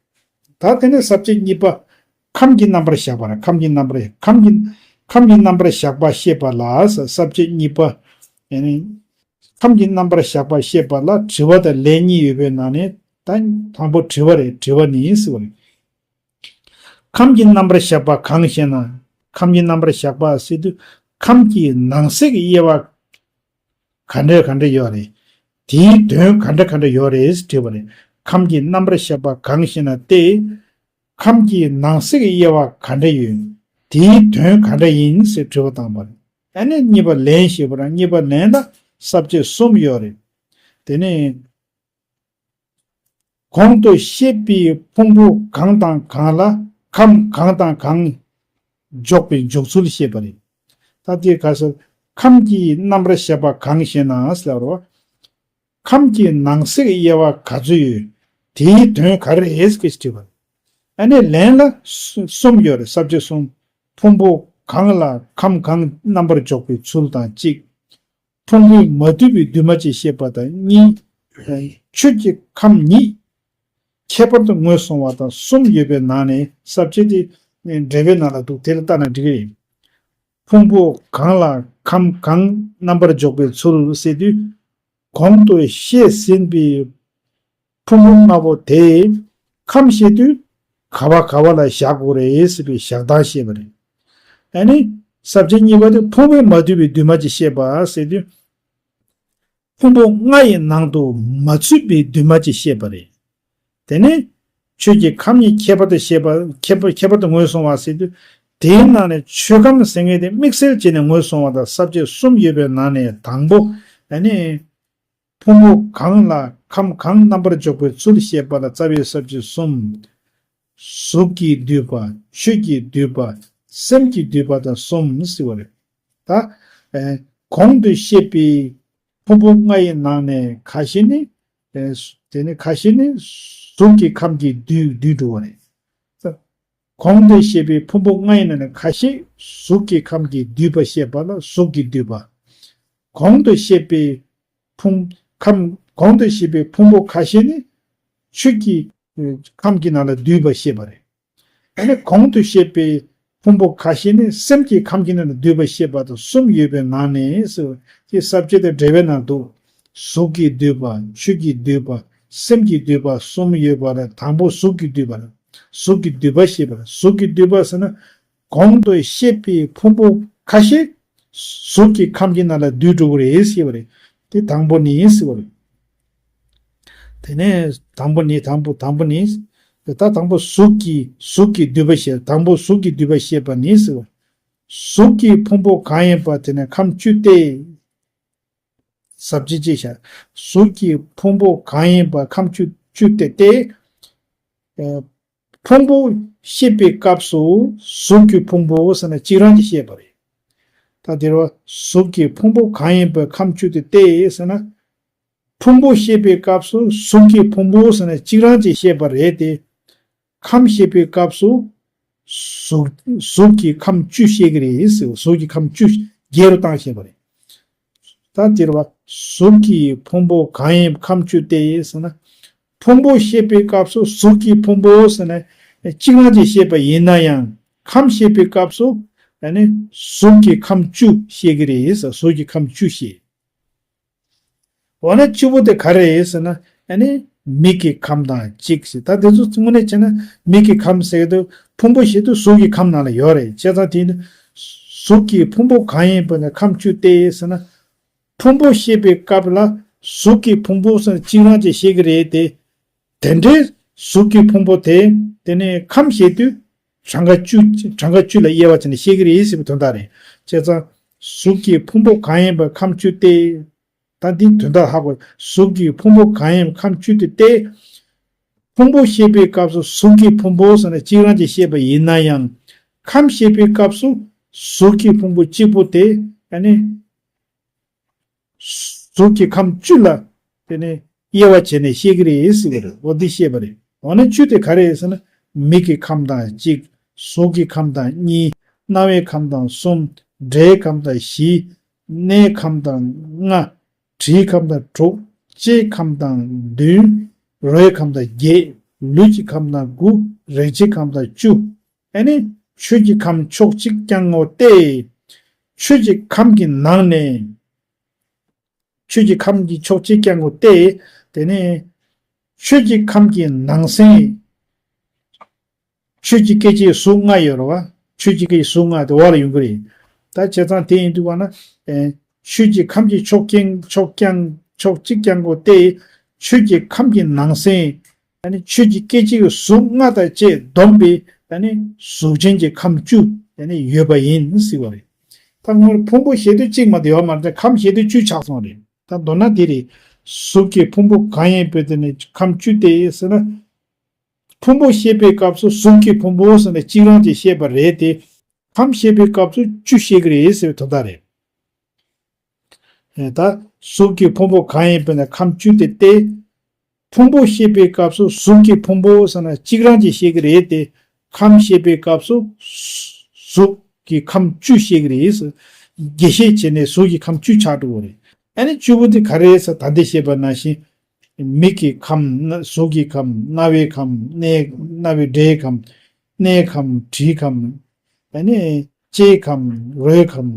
ད་དེ་ནས་ས་བཅད་གཉིས་པ། ཁམས་ཀྱི་རྣམ་པར་གཞག་པ་རེད། ཁམས་ཀྱི་རྣམ་པར་ཁམས་ཀྱི་ཁམས་ཀྱི་རྣམ་པར་གཞག་པ་ཤེས་པ་ལ་ས་ས་བཅད་གཉིས་པ། ཨ་ནི་ཁམས་ཀྱི་རྣམ་པར་གཞག་པ་ཤེས་པ་ལ་དྲི་བ་དང་ལན་གཉིས་ཡོད་པའི་ནང་ནས། ད་དང་པོ་དྲི་བ་རེད། དྲི་བ་ནི་ཟེར་བ་རེད། ཁམས་ཀྱི་རྣམ་པར་གཞག་པ་གང་ཞེ་ན། ཁམས་ཀྱི་རྣམ་པར་གཞག་པ་ཟེར་དུས་ཁམས་ཀྱི་ནང་གསེས་ཀྱི་དབྱེ་བ་ག་འདྲ་ག་འདྲ་ཡོད་རེད། དེའི་དོན་ག་འདྲ་ག་འདྲ་ཡོད་རེད་དྲིས་པ་རེད། ཁམས་ཀྱི་རྣམ་པར་གཞག་པ་གང་ཞེ་ན་སྟེ། ཁམས་ཀྱི་ནང་གསེས་ཀྱི་དབྱེ་བ་ག་འདྲ་ཡོད། དེའི་དོན་ག་འདྲ་ཡིན་ཟེར་དྲི་བ་བཏང་བ་རེད། ཨ་ནི་གཉིས་པ་ལན་ཞེས་པ་རང་གཉིས་པ་ལན་ལ་ས་བཅད་གསུམ་ཡོད་རེད། དེ་ནས། གོང་དུ་བཤད་པའི་ཕུང་པོ་གང་དང་གང་ལ་ཁམས་གང་དང་གང་འཇོག་པའི་འཇོག་ཚུལ་བཤད་པ་རེད། ད་དེ་ག་ཟེར། ཁམས་ཀྱི་རྣམ་པར་ཤེས་པ་གང་ཞེ་ན་ཟེར་བ། ཁམས་ཀྱི་ནང་གསེས་དབྱེ་བ་ག་ཚོད་ཡོད། དེའི་དོན་ག་རེ་རེད་ཟེར་དྲིས་པ་རེད། ཨ་ནི་ལན་ལ་གསུམ་ཡོད་རེད། ས་བཅད་གསུམ། ཕུང་པོ་གང་ལ་ཁམས་གང་རྣམ་པར་འཇོག་པའི་ཚུལ་དང་གཅིག་ཕུང་པོས་མ་བསྡུས་པའི་འདུས་མ་བྱས་བཤད་པ་དང་གཉིས། ཆོས་ཀྱི་ཁམས་ཉིད་ཁྱད་པར་དུ་ངོས་བཟུང་བ་དང་གསུམ་ཡོད་པའི་ནང་ནས། ས་བཅད་དེ་འགྲེལ་པའི་ནང་ལ་འདུག་དེ་ལ་ལྟ་ན་འགྲིག་གི་རེད། ཕུང་པོ་གང་ལ་ཁམས་གང་རྣམ་པར་འཇོག་པའི་ཚུལ་ཟེར་དུས། གོང་དུ་བཤད་ཟིན་པའི་ཕུང་པོ་ལྔ་པོ་དེ་ཁམས་བཤད་དུས་ག་བ་ག་བ་ལ་བཞག་དགོས་རེད་ཟེར་བའི་བཞག་སྟངས་བཤད་པ་རེད། ཨ་ནི་ས་བཅད་གཉིས་པ་དེ་ཕུང་པོས་མ་བསྡུས་པའི་འདུས་མ་བྱས་བཤད་པ་ཟེར་དུས། ཕུང་པོ་ལྔ་ཡི་ནང་དུ་མ་ཚུད་པའི་འདུས་མ་བྱས་བཤད་པ་རེད། དེ་ནས་ཆོས་ཀྱི་ཁམས་ཉིད་ཁྱད་པར་དུ་བཤད་པ། ཁྱད་པར་ཁྱད་པར་དུ་ངོས་བཟུང་བ་ཟེར་དུས། དེའི་ནང་ནས་ཆོས་ཁམས་ཟེར་མཁན་དེ་དམིགས་བསལ་བྱས་ནས་ངོས་བཟུང་བ་དང་ས་བཅད་གསུམ་ཡོད་པའི་ནང་ནས་དང་པོ། ཨ་ནི། ཕུང་པོ་གང་ལ་ཁམས་གང་རྣམ་པར་འཇོག་པའི་ཚུལ་བཤད་པ་ལ་རྩ་བའི་ས་བཅད་གསུམ། གཟུགས་ཀྱིས་བསྡུས་པ། ཆོས་ཀྱིས་བསྡུས་པ། སེམས་ཀྱིས་བསྡུས་པ་དང་གསུམ་ཟེར་བ་རེད། ད། ཨེ། གོང་དུ་བཤད་པའི་ཕུང་པོ་ལྔ་ཡི་ནང་ནས་ཁ་ཤས་ནི། ཨེ། དེ་ནི་ཁ་ཤས་ནི་གཟུགས་ཀྱི་ཁམས་ཀྱིས་བསྡུས་བསྡུས་འགྲོ་བ་རེད། གོང་དུ་བཤད་པའི་ཕུང་པོ་ལྔ་ཡི་ནང་ནས་ཁ་ཤས་གཟུགས་ཀྱི་ཁམས་ཀྱིས་བསྡུས་པ་བཤད་པ་ལ་གཟུགས་ཀྱིས་བསྡུས་པ། གོང་དུ་བཤད་པའི་ཕུང་། ཁམས། གོང་དུ་བཤད་པའི་ཕུང་པོ་ཁ་ཤས་ནི་ཆོས་ཀྱི་ཁམས་ཀྱི་ནང་ལ་བསྡུས་པ་བཤད་པ་རེད། ཨ་ནི་གོང་དུ་བཤད་པའི་ཕུང་པོ་ཁ་ཤས་ནི་སེམས་ཀྱི་ཁམས་ཀྱི་ནང་ལ་བསྡུས་པ་བཤད་པ་དང་གསུམ་ཡོད་པའི་ནང་ནས་ཟེར། དེ་ས་བཅད་དེ་འགྲེལ་པའི་ནང་འདུག་གཟུགས་ཀྱིས་བསྡུས་པ། ཆོས་ཀྱིས་བསྡུས་པ། སེམས་ཀྱིས་བསྡུས་པ་གསུམ་ཡོད་པ་ལ་དང་པོ་གཟུགས་ཀྱིས་བསྡུས་པ་རེད། གཟུགས་ཀྱིས་བསྡུས་པ་ཞེས་པ་རེད། གཟུགས་ཀྱིས་བསྡུས་པ་ཟེར་ན། གོང་དུ་བཤད་པའི་ཕུང་པོ་ཁ་ཤས་གཟུགས་ཀྱི་ཁམས་ཀྱི་ནང་ལ་བསྡུས་འགྲོ་གི་རེད་ཟེར་བ་རེད། དེ་དང་པོ་ནི་ཟེར་བ་རེད། དེ་ནས་དང་པོ་ནི། དང་པོ། དང་པོ་ནི། ད་དང་པོ་གཟུགས་ཀྱི། གཟུགས་ཀྱིས་བསྡུས་པ་ཞེས། དང་པོ་གཟུགས་ཀྱིས་བསྡུས་པ་ཞེས་པ་ནི་ཟེར་བ། གཟུགས་ཀྱི་ཕུང་པོ་གང་ཡིན་པ་དེ་ནི་ཁམས་བཅུ་སྟེ། ཟབ་ཅིང་ཅེས་བྱ། གཟུགས་ཀྱི་ཕུང་པོ་གང་ཡིན་པ་ཁམས་བཅུ་བཅུ་སྟེ་སྟེ། ཨེ། ཕུང་པོ་བཤད་པའི་སྐབས་སུ་གཟུགས་ཀྱི་ཕུང་པོ་ཟེར་ན་གཅིག་རང་གིས་བཤད་པ་རེད། ད་དེ་རུ་གཟུགས་ཀྱི་ཕུང་པོ་གང་ཡིན་པའི་ཁམས་བཅུ་སྟེ་སྟེ་ཟེར་ན། ཕུང་པོ་བཤད་པའི་སྐབས་སུ་གཟུགས་ཀྱི་ཕུང་པོ་ཟེར་ན་གཅིག་རང་གིས་བཤད་པ་རེད་དེ། ཁམས་བཤད་པའི་སྐབས་སུ་གཟུགས། གཟུགས་ཀྱི་ཁམས་བཅུ་བཤད་ཀྱི་རེད་ཟེར། གཟུགས་ཀྱི་ཁམས་བཅུ་བརྒྱད་རུ་བཏང་བཤད་པ་རེད། ད་འདིར་བ་གཟུགས་ཀྱི་ཕུང་པོ་གང་ཡིན་ཁམས་བཅུ་སྟེ་ཟེར་ན། ཕུང་པོ་བཤད་པའི་སྐབས་སུ་གཟུགས་ཀྱི་ཕུང་པོ་ཟེར་ན་གཅིག་རང་གིས་བཤད་པ་ཡིན་ན་ཡང་། ཁམས་བཤད་པའི་སྐབས་སུ་ ཨ་ནི་གཟུགས་ཀྱི་ཁམས་བཅུ་བཤད་ཀྱི་རེད་ཟེར། གཟུགས་ཀྱི་ཁམས་བཅུ་བཤད། འོ་ན་བཅུ་པོ་དེ་ག་རེ་རེད་ཟེར་ན། ཨ་ནི་མིག་གི་ཁམས་དང་གཅིག་ཞེས། ད་དེ་ཚོ་དངོས་གནས་བྱས་ན་མིག་གི་ཁམས་ཟེར་དུས་ཕུང་པོ་བཤད་དུས་གཟུགས་ཀྱི་ཁམས་ནང་ལ་ཡོད་རེད། བྱས་ཙང་དེ་ནི་གཟུགས་ཀྱི་ཕུང་པོ་གང་ཡིན་པ་ནི་ཁམས་བཅུ་སྟེ་ཟེར་ན། ཕུང་པོ་བཤད་པའི་སྐབས་ལ་གཟུགས་ཀྱི་ཕུང་པོ་ཟེར་གཅིག་རང་ཅིག་བཤད་ཀྱི་རེད་དེ། དེ་འདྲའི་གཟུགས་ཀྱི་ཕུང་པོ་དེ། དེ་ནས་ཁམས་བཤད་དུས་གྲངས་ཀ་བཅུ། གྲངས་ཀ་བཅུ་ལ་དབྱེ་བ་བྱས་ནས་བཤད་ཀྱི་རེད་ཟེར་བའི་དོན་དག་རེད། བྱས་ཙང་གཟུགས་ཀྱི་ཕུང་པོ་གང་ཡིན་པ་ཁམས་བཅུ་སྟེ། ད་འདི་དོན་དག་ཧ་གོ། གཟུགས་ཀྱི་ཕུང་པོ་གང་ཡིན་ཁམས་བཅུ་སྟེ་སྟེ། ཕུང་པོ་བཤད་པའི་སྐབས་སུ་གཟུགས་ཀྱི་ཕུང་པོ་ཟེར་ནས་གཅིག་རང་གཅིག་བཤད་པ་ཡིན་ན་ཡང་། ཁམས་བཤད་པའི་སྐབས་སུ་གཟུགས་ཀྱི་ཕུང་པོ་གཅིག་པོ་དེ། ཨ་ནི་གཟུགས་ཀྱི་ཁམས་བཅུ་ལ་དེ་ནས་དབྱེ་བ་བྱས་ནས་བཤད་ཀྱི་རེད་ཟེར་གྱི་རེད། འོ་འདི་བཤད་པ་རེད། འོ་ན་བཅུ་དེ་ག་རེ་རེད་ཟེར་ན། མིག་གི་ཁམས་དང་གཅིག། གཟུགས་ཀྱི་ཁམས་དང་གཉིས། རྣ་བའི་ཁམས་དང་གསུམ། སྒྲའི་ཁམས་དང་བཞི། སྣའི་ཁམས་དང་ལྔ། དྲིའི་ཁམས་དང་དྲུག། ལྕེའི་ཁམས་དང་བདུན། རོའི་ཁམས་དང་བརྒྱད། ལུས་ཀྱི་ཁམས་དང་དགུ། རེག་བྱའི་ཁམས་དང་བཅུ། ཨ་ནི་ཆོས་ཀྱི་ཁམས་ཕྱོགས་གཅིག་རྐྱང་ངོ་སྟེ། ཆོས་ཀྱི་ཁམས་ཀྱི་ནང་ནས། ཆོས་ཀྱི་ཁམས་ཀྱི་ཕྱོགས་གཅིག་རྐྱང་ངོ་སྟེ། དེ་ནས་ཆོས་ཀྱི་ཁམས་ཀྱི་ནང་གསེས། ཆོས་ཀྱི་སྐད་ཅིག་གཟུགས་ལྔ་ཡོད་རེད་བ། ཆོས་ཀྱི་སྐད་ཅིག་གཟུགས་ལྔ་དེ་འོག་ལ་ཡོང་གི་རེད། ད་བྱས་ཙང་དེ་ཡིན་དུས་བ་ན། ཨེ། ཆོས་ཀྱི་ཁམས་ཀྱི་ཕྱོགས་རྐྱང་ཕྱོགས་རྐྱང་ཕྱོགས་གཅིག་རྐྱང་ངོ་སྟེ། ཆོས་ཀྱི་ཁམས་ཀྱི་ནང་གསེས། ཨ་ནི་ཆོས་ཀྱི་སྐད་ཅིག་གཟུགས་ལྔ་དང་བཅས་བསྡོམས་པའི། ཨ་ནི་གཟུགས་ཅན་གྱི་ཁམས་བཅུ། ཨ་ནི་ཡོད་པ་ཡིན་ཟེར་བ་རེད། ད་སྔོན་ཕུང་པོ་བཤད་དུས་གཅིག་མ་གཏོགས་ཡོད་མ་རེད། ཁམས་བཤད་དུས་བཅུ་ཆགས་སོང་རེད། ད་མདོར་ན་དེ་རེད། གཟུགས་ཀྱི་ཕུང་པོ་གང་ཡིན་པའི་དེ་ནི་ཁམས་བཅུ་སྟེ་ཟེར་ན། ཕུང་པོ་བཤད་པའི་སྐབས་སུ་གཟུགས་ཀྱི་ཕུང་པོ་ཟེར་ནས་གཅིག་རང་གཅིག་བཤད་པ་རེད་དེ། ཁམས་བཤད་པའི་སྐབས་སུ་བཅུ་བཤད་ཀྱི་རེད་ཟེར་བའི་དོན་དག་རེད། ཨེ། ད་གཟུགས་ཀྱི་ཕུང་པོ་གང་ཡིན་པས་ན་ཁམས་བཅུ་སྟེ་སྟེ། ཕུང་པོ་བཤད་པའི་སྐབས་སུ་གཟུགས་ཀྱི་ཕུང་པོ་ཟེར་ན་གཅིག་རང་གཅིག་བཤད་ཀྱི་རེད་དེ། ཁམས་བཤད་པའི་སྐབས་སུ་གཟུགས་ཀྱི་ཁམས་བཅུ་བཤད་ཀྱི་རེད། རྒྱས་བཤད་བྱས་ནས་གཟུགས་ཀྱི་ཁམས་བཅུ་ཆགས་འགྲོ་གི་རེད། ཨ་ནི་བཅུ་པོ་དེ་ག་རེ་རེད་ཟེར། ད་འདི་བཤད་པ་ནང་བཞིན། མིག་གི་ཁམས། གཟུགས་ཀྱི་ཁམས། རྣ་བའི་ཁམས། སྣའི། རྣ་བའི་སྒྲའི་ཁམས། སྣའི་ཁམས། དྲིའི་ཁམས། ཨ་ནི་ལྕེའི་ཁམས། རོའི་ཁམས།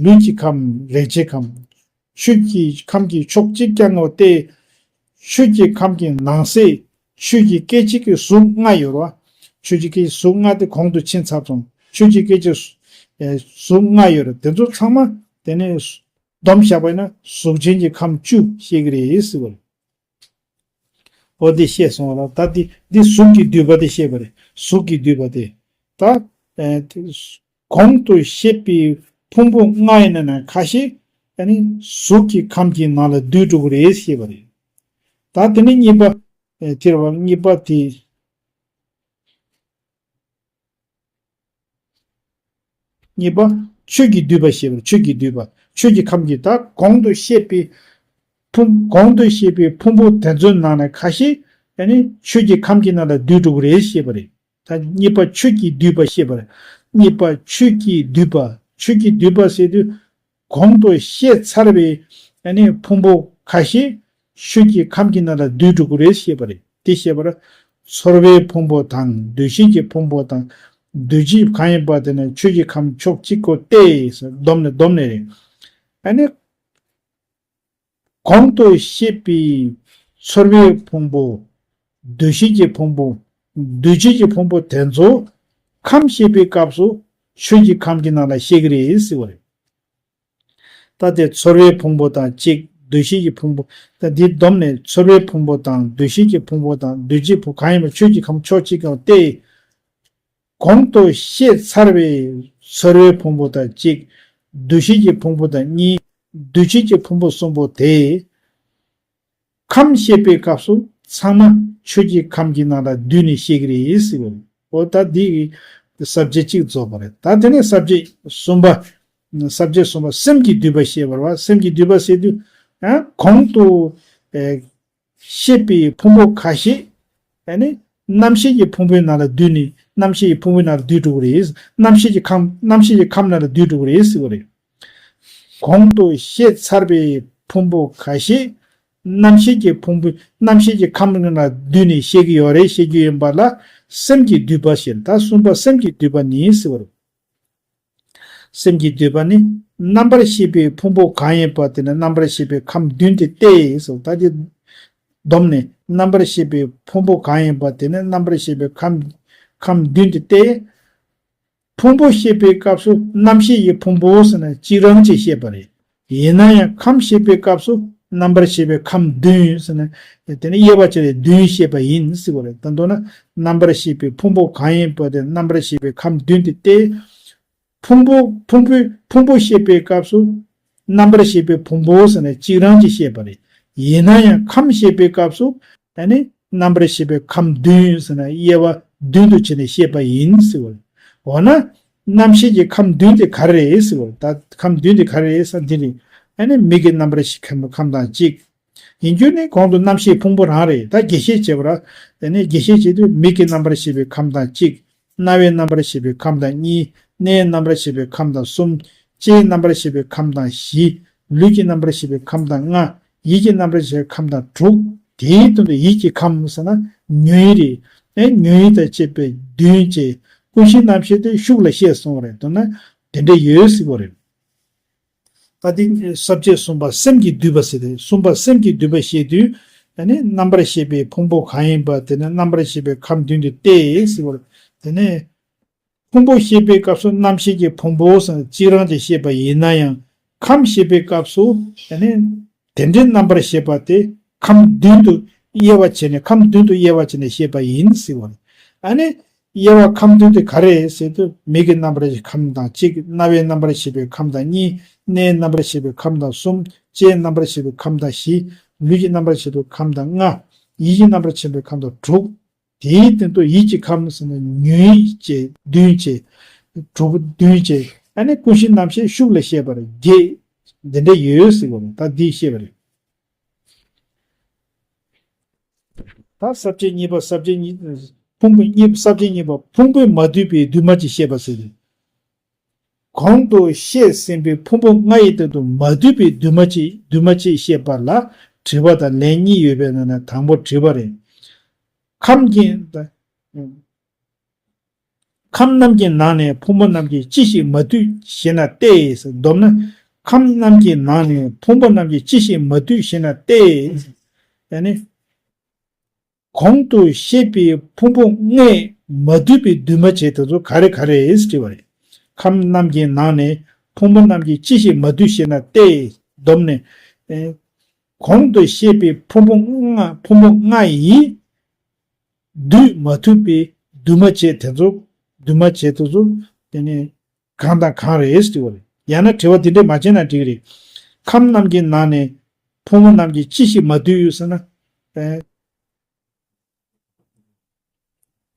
ལུས་ཀྱི་ཁམས། རེག་བྱའི་ཁམས། ཆོས་ཀྱི་ཁམས་ཀྱི་ཕྱོགས་གཅིག་རྐྱང་ངོ་སྟེ། ཆོས་ཀྱི་ཁམས་ཀྱི་ནང་གསེས། ཆོས་ཀྱི་སྐད་ཅིག་གི་གཟུགས་ལྔ་ཡོད་རེད་བ། ཆོས་ཀྱི་སྐད་ཅིག་གཟུགས་ལྔ་དེ་གོང་དུ་ཕྱིན་ཚར་སོང་། ཆོས་ཀྱི་སྐད་ཅིག་གཟུགས་ལྔ་ཡོད་རེད། དེ་ཚོ་ཚང་མ་དེ་ནས་བསྡོམས་བཞག་པ་ཡིན་ན་གཟུགས་ཅན་གྱི་ཁམས་བཅུ་བཤད་ཀྱི་རེད་ཟེར་བ་རེད། འོ་དེ་བཤད་སོང་བ་ལ། ད་དེ་འདི་གཟུགས་ཀྱི་བསྡུས་པ་དེ་བཤད་པ་རེད། གཟུགས་ཀྱི་བསྡུས་པ་དེ། ད་ཨེ་གོང་དུ་བཤད་པའི་ཕུང་པོ་ལྔ་ཡིན་ན་ན་ཁ་ཤས། ཨ་ནི་གཟུགས་ཀྱི་ཁམས་ཀྱི་ནང་ལ་འདུས་འགྲོ་གི་རེད་ཞེས་པ་རེད། ད་དེ་ནས་གཉིས་པ། ཨེ་དེ་རེད་བ། གཉིས་པ་དེ། གཉིས་པ། ཆོས་ཀྱི་བསྡུས་པ་ཞེས་པ། ཆོས་ཀྱི་བསྡུས་པ། ཆོས་ཀྱི་ཁམས་ཀྱི། ད་གོང་དུ་བཤད་པའི་ཕུང་། གོང་དུ་བཤད་པའི་ཕུང་པོ་དེ་ཚོའི་ནང་ནས་ཁ་ཤས། ཨ་ནི་ཆོས་ཀྱི་ཁམས་ཀྱི་ནང་ལ་འདུས་འགྲོ་གི་རེད་ཞེས་པ་རེད། ད་གཉིས་པ་ཆོས་ཀྱི་བསྡུས་པ་ཞེས་པ་རེད། གཉིས་པ་ཆོས་ཀྱི་བསྡུས་པ། ཆོས་ཀྱི་བསྡུས་པ་ཟེར་དུས། གོང་དུ་བཤད་ཚར་བའི་ཨ་ནི་ཕུང་པོ་ཁ་ཤས་ཆོས་ཀྱི་ཁམས་ཀྱི་ནང་ལ་འདུས་འགྲོ་གི་རེད་ཞེས་པ་རེད། དེ་བཤད་པར། ཚོར་བའི་ཕུང་པོ་དང་། འདུ་ཤེས་ཀྱི་ཕུང་པོ་དང་། འདུ་བྱེད་གང་ཡིན་པ་དེ་ནི་ཆོས་ཀྱི་ཁམས་ཕྱོགས་གཅིག་གོ་སྟེ། བསྡོམས་ནས་བསྡོམས་ནས་རེད། ཨ་ནི། གོང་དུ་བཤད་པའི་ཚོར་བའི་ཕུང་པོ། འདུ་ཤེས་ཀྱི་ཕུང་པོ། འདུ་བྱེད་ཀྱི་ཕུང་པོ་དེ་ཚོ་ཁམས་བཤད་པའི་སྐབས་སུ་ཆོས་ཀྱི་ཁམས་ཀྱི་ནང་ལ་བཤད་ཀྱི་རེད་ཟེར་བ་རེད། ད་དེ་ཚོར་བའི་ཕུང་པོ་དང་གཅིག། འདུ་ཤེས་ཀྱི་ཕུང་པོ། ད་འདི་བསྡོམས་ནས་ཚོར་བའི་ཕུང་པོ་དང་། འདུ་ཤེས་ཀྱི་ཕུང་པོ་དང་། འདུ་བྱེད་ཕུང་གང་ཡིན་པ་ཆོས་ཀྱི་ཁམས་ཕྱོགས་གཅིག་གོ་སྟེ། གོང་དུ་བཤད་ཚར་བའི་ཚོར་བའི་ཕུང་པོ་དང་གཅིག། འདུ་ཤེས་ཀྱི་ཕུང་པོ་དང་གཉིས། འདུ་བྱེད་ཀྱི་ཕུང་པོ་གསུམ་པོ་དེ། ཁམས་བཤད་པའི་སྐབས་སུ་ཚང་མ་ཆོས་ཀྱི་ཁམས་ཀྱི་ནང་ལ་བསྡུས་ནས་བཤད་ཀྱི་རེད་ཟེར་བ་རེད། འོ་ད་འདི་གི་ས་བཅད་གཅིག་རྫོགས་པ་རེད། ད་དེ་ནས་ས་བཅད་གསུམ་པ། ས་བཅད་གསུམ་པ། སེམས་ཀྱི་བསྡུས་པ་བཤད་པ་རེད་བ། སེམས་ཀྱི་བསྡུས་པ་ཟེར་དུས། ཨ། གོང་དུ། ཨེ། བཤད་པའི་ཕུང་པོ་ཁ་ཤས། ཨ་ནི་རྣམ་ཤེས་ཀྱི་ཕུང་པོའི་ནང་ལ་བསྡུས་ནས། རྣམ་ཤེས་ཀྱི་ཕུང་པོའི་ནང་ལ་བསྡུས་འགྲོ་གི་རེད། རྣམ་ཤེས་ཀྱི་ཁམས། རྣམ་ཤེས་ཀྱི་ཁམས་ནང་ལ་བསྡུས་འགྲོ་གི་རེད་ཟེར་བ་རེད། གོང་དུ་བཤད་ཚར་བའི་ཕུང་པོ་ཁ་ཤས། རྣམ་ཤེས་ཀྱི་ཕུང་པོ། རྣམ་ཤེས་ཀྱི་ཁམས་ནང་ལ་བསྡུས་ནས་བཤད་ཀྱི་ཡོད་རེད། བཤད་ཀྱི་ཡིན་པ་ལ་སེམས་ཀྱི་བསྡུས་པ་ཞེས། ད་གསུམ་པ་སེམས་ཀྱི་བསྡུས་པ་ནི་ཟེར་བ་རེད། སེམས་ཀྱི་འདུས་པ་ནི། རྣམ་པར་ཤེས་པའི་ཕུང་པོ་གང་ཡིན་པ་དེ་ནི་རྣམ་པར་ཤེས་པའི་ཁམས་བདུན་ཏེ་སྟེ་ཟེར། ད་དེ་བསྡོམས་ནས་རྣམ་པར་ཤེས་པའི་ཕུང་པོ་གང་ཡིན་པ་དེ་ནི་རྣམ་པར་ཤེས་པའི་ཁམས་ཁམས་བདུན་ཏེ་སྟེ། ཕུང་པོ་བཤད་པའི་སྐབས་སུ་རྣམ་ཤེས་ཀྱི་ཕུང་པོ་ཟེར་ན་གཅིག་རང་གཅིག་བཤད་པ་རེད། ཡིན་ན་ཡང་ཁམས་བཤད་པའི་སྐབས་སུ་རྣམ་པར་ཤེས་པའི་ཁམས་བདུན་ཟེར་ན། དེ་ནི་དབྱེ་བ་ཕྱེ་བའི་བདུན་བཤད་པ་ཡིན་ཟེར་བ་རེད། ད་མདོར་ན་རྣམ་པར་ཤེས་པའི་ཕུང་པོ་གང་ཡིན་པ་དེ་རྣམ་པར་ཤེས་པའི་ཁམས་བདུན་ཏེ་སྟེ། ཕུང་པོ་ཕུང་པོའི་ཕུང་པོ་བཤད་པའི་སྐབས་སུ་རྣམ་པར་ཤེས་པའི་ཕུང་པོ་ཟེར་ན་གཅིག་རང་གཅིག་བཤད་པ་རེད། ཡིན་ན་ཡང་ཁམས་བཤད་པའི་སྐབས་སུ་ཨ་ནི་རྣམ་པར་ཤེས་པའི་ཁམས་བདུན་ཟེར་ན་དབྱེ་བ་བདུན་དུ་ཕྱེ་ནས་བཤད་པ་ཡིན་ཟེར་བ་རེད། འོ་ན་རྣམ་ཤེས་ཀྱི་ཁམས་བདུན་དེ་ག་རེ་རེད་ཟེར་བ་རེད། ད་ཁམས་བདུན་དེ་ག་རེ་རེད་ཟེར་ན་འདི་རེད། ཨ་ནི་མིག་གི་རྣམ་པར་ཤེས་ཁམས་ཁམས་དང་གཅིག་ཡིན་རྒྱུ་ནི་གོང་དུ་རྣམ་ཤེས་ཕུང་པོ་རང་རེད། ད་རྒྱས་བཤད་བྱེད་པ་ར། དེ་ནས་རྒྱས་བཤད་བྱེད་དུས་མིག་གི་རྣམ་པར་ཤེས་པའི་ཁམས་དང་གཅིག་རྣ་བའི་རྣམ་པར་ཤེས་པའི་ཁམས་དང་གཉིས། སྣའི་རྣམ་པར་ཤེས་པའི་ཁམས་དང་གསུམ། ལྕེའི་རྣམ་པར་ཤེས་པའི་ཁམས་དང་བཞི། ལུས་ཀྱི་རྣམ་པར་ཤེས་པའི་ཁམས་དང་ལྔ། ཡིད་ཀྱི་རྣམ་པར་ཤེས་པའི་ཁམས་དང་དྲུག་དེའི་སྟེང་དུ་ཡིད་ཀྱི་ཁམས་ཟེར་ན་ཉོན་ཡིད་རེད། ཨེ་ཉོན་ཡིད་དང་བཅས་པའི་བདུན་བཅས། ཀུན་གཞི་རྣམ་ཤེས་དེ་ཤུགས་ལ་བཤད་སོང་རེད། མདོར་ན་དེ་འདྲ་ཡོད་ཟེར་བ་རེད། ད་དེ་ས་བཅད་གསུམ་པ་སེམས་ཀྱི་འདུས་པ་ཟེར་ཏེ། གསུམ་པ་སེམས་ཀྱི་འདུས་པ་བཤད་དུས། ཨ་ནི་རྣམ་པར་ཤེས་པའི་ཕུང་པོ་གང་ཡིན་པ་དེ་ནི་རྣམ་པར་ཤེས་པའི་ཁམས་བདུན་དུ་སྟེ་ཟེར་བ་རེད། དེ་ནས་ཕུང་པོ་བཤད་པའི་སྐབས་སུ་རྣམ་ཤེས་ཀྱི་ཕུང་པོ་ཟེར་གཅིག་རང་གཅིག་བཤད་པ་ཡིན་ན་ཡང་ཁམས་བཤད་པའི་སྐབས་སུ་ཨ་ནི་དེ་འདྲའི་རྣམ་པར་ཤེས་པ་དེ་ཁམས་བདུན་དུ་དབྱེ་བ་ཕྱེ་ནས་ཁམས་བདུན་དུ་དབྱེ་བ་ཕྱེ་ནས་བཤད་པ་ཡིན་ཟེར་བ་རེད། ཨ་ནི་དབྱེ་བ་ཁམས་བདུན་དེ་ག་རེ་ཟེར་དུས་མིག་གི་རྣམ་པར་ཤེས་ཁམས་དང་གཅིག་རྣ་བའི་རྣམ་པར་ཤེས་པའི་ཁམས་དང་གཉིས། སྣའི་རྣམ་པར་ཤེས་པའི་ཁམས་དང་གསུམ། ལྕེའི་རྣམ་པར་ཤེས་པའི་ཁམས་དང་བཞི། ལུས་ཀྱི་རྣམ་པར་ཤེས་པའི་ཁམས་དང་ལྔ། ཡིད་ཀྱི་རྣམ་པར་ཤེས་པའི་ཁམས་དང་དྲུག་དེའི་སྟེང་དུ་ཡིད་ཀྱི་ཁམས་ཟེར་ན་ཉོན་ཡིད་བཅས་བདུན་བཅས། དྲུག་བདུན་བཅས། ཨ་ནི་ཀུན་གཞི་རྣམ་ཤེས་ཤུགས་ལ་བཤད་པར་བརྒྱད། འདི་འདྲ་ཡོད་ཟེར་བ་རེད། ད་འདི་བཤད་པ་རེད། ད་ས་བཅད་གཉིས་པ་ས་བཅད་གཉིས། ཕུང་པོ་གཉིས་ས་བཅད་གཉིས་པ་ཕུང་པོས་མ་བསྡུས་པའི་འདུས་མ་བྱས་བཤད་པ་ཟེར་ཏེ། གོང་དུ་བཤད་ཟིན་པའི་ཕུང་པོ་ལྔ་ཡི་སྟེང་དུ་མ་བསྡུས་པའི་འདུས་མ་བྱས་འདུས་མ་བྱས་བཤད་པ་ལ་དྲི་བ་དང་ལན་གཉིས་ཡོད་པའི་ནང་ནས་དང་པོ་དྲི་བ་རེད། ཁམས་ཀྱི་ཁམས་རྣམས་ཀྱི་ནང་ནས་ཕུང་པོ་རྣམས་ཀྱི་ཅི་ཞིག་མ་བསྡུས་ཞེ་ན་སྟེ། བསྡོམས་ན། ཁམས་རྣམས་ཀྱི་ནང་ནས་ཕུང་པོ་རྣམས་ཀྱི་ཅི་ཞིག་མ་བསྡུས་ཞེ་ན་སྟེ། ཡང་ན། གོང་དུ་བཤད་པའི་ཕུང་པོ་ལྔས་མ་བསྡུས་པའི་འདུས་མ་བྱས་དེ་ཚོ་ག་རེ་ག་རེ་ཟེར་དྲིས་པ་རེད། ཁམས་རྣམས་ཀྱི་ནང་ནས་ཕུང་པོ་རྣམས་ཀྱི་ཅི་ཞིག་མ་བསྡུས་ཞེ་ན་སྟེ། བསྡོམས་ནས། ཨེ། གོང་དུ་བཤད་པའི་ཕུང་པོ་ལྔ་ཕུང་པོ་ལྔ་ཡིས་བསྡུས་མ་ཐུབ་པའི་འདུས་མ་བྱས་དེ་ཚོ་འདུས་མ་བྱས་དེ་ཚོ་དེ་ནས་གང་དང་གང་རེད་ཟེར་བ་རེད། ཡང་ན་དྲི་བ་འདི་འདྲས་མ་བྱས་ན་འགྲིག་གི་རེད། ཁམས་རྣམས་ཀྱི་ནང་ནས་ཕུང་པོ་རྣམས་ཀྱི་ཅི་ཞིག་མ་བསྡུས་ཡོད་ཟེར་ན། ཨེ།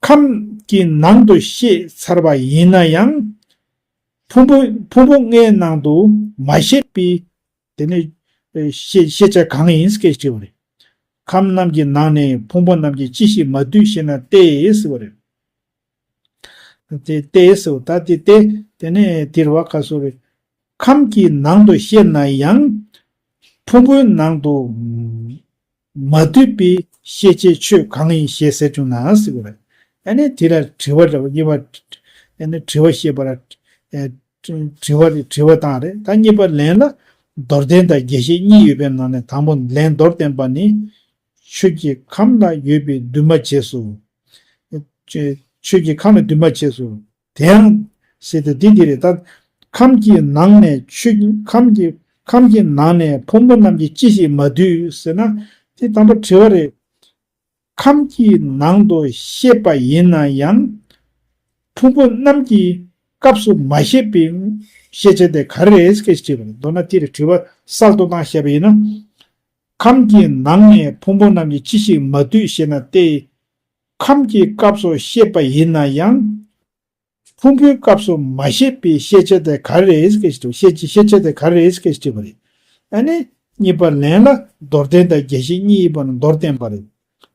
ཁམས་ཀྱི་ནང་དུ་བཤད་ཚར་བ་ཡིན་ན་ཡང་། ཕུང་པོ་ཕུང་པོ་ལྔའི་ནང་དུ་མ་བཤད་པའི་དེ་ནི་ཤེས་ཤེས་བྱ་གང་ཡིན་སྐད་ཅེས་པ་རེད། ཁམས་རྣམས་ཀྱི་ནང་ནས་ཕུང་པོ་རྣམས་ཀྱི་ཅི་ཞིག་མ་བསྡུས་ཞེ་ན་སྟེ་ཟེར་བ་རེད། དེ་སྟེ་ཟེར་བ་ད་དེ་སྟེ་དེ་ནས་དེར་བ་ཁ་སོ་རེད། ཁམས་ཀྱི་ནང་དུ་བཤད་ན་ཡང་ཕུང་པོའི་ནང་དུ་མ་བསྡུས་པའི་ཤེས་བྱའི་ཆོས་གང་ཡིན་ཞེས་ཟེར་བྱུང་ན་ཟེར་བ་རེད། ཨ་ནི་དེ་ལ་དྲི་བ་རེད་པ་གཉིས་པ། ཨ་ནི་དྲི་བ་བཤད་པ་ར། དྲི་བ་རེད་དྲི་བ་དང་རེད། ད་གཉིས་པ་ལན་ལ་མདོར་བསྟན་དང་རྒྱས་བཤད་གཉིས་ཡོད་པའི་ནང་ནས་དང་པོ་ལན་མདོར་བསྟན་པ་ནི། ཆོས་ཀྱི་ཁམས་ལ་ཡོད་པའི་འདུས་མ་བྱས་སོ། ཆོས་ཀྱི་ཁམས་ལ་འདུས་མ་བྱས་སོ། དེ་ཡང་ཟེར་ཏེ་འདི་འདི་རེད་ད། ཁམས་ཀྱི་ནང་ནས་ཆོས་ཁམས་ཀྱི་ཁམས་ཀྱི་ནང་ནས་ཕུང་པོ་རྣམས་ཀྱི་ཅི་ཞིག་མ་བསྡུས་ཟེར་ན། དེ་དང་པོ་དྲི་བ་རེད། ཁམས་ཀྱི་ནང་དུ་བཤད་པ་ཡིན་ན་ཡང་། ཕུང་པོ་རྣམས་ཀྱི་སྐབས་སུ་མ་བཤད་པའི་ཤེས་བྱ་དེ་ག་རེ་རེད་སྐད་ཅེས་དྲིས་པ་རེད། མདོར་ན་དེ་རེད་དྲི་བ་གསར་དུ་བཏང་བཤད་པ་ཡིན་ན། ཁམས་ཀྱི་ནང་ནས་ཕུང་པོ་རྣམས་ཀྱི་ཅི་ཞིག་མ་བསྡུས་ཞེ་ན་སྟེ། ཁམས་ཀྱི་སྐབས་སུ་བཤད་པ་ཡིན་ན་ཡང་། ཕུང་པོའི་སྐབས་སུ་མ་བཤད་པའི་ཤེས་བྱ་དེ་ག་རེ་རེད་སྐད་ཅེས་དྲིས་པ་ཤེས་ཀྱི་ཤེས་བྱ་དེ་ག་རེ་རེད་སྐད་ཅེས་དྲིས་པ་རེད། ཨ་ནི་གཉིས་པ་ལན་ལ་མདོར་བསྟན་དང་རྒྱས་བཤད་གཉིས་ཡོད་པ་ནི་མདོར་བསྟན་པ་རེད།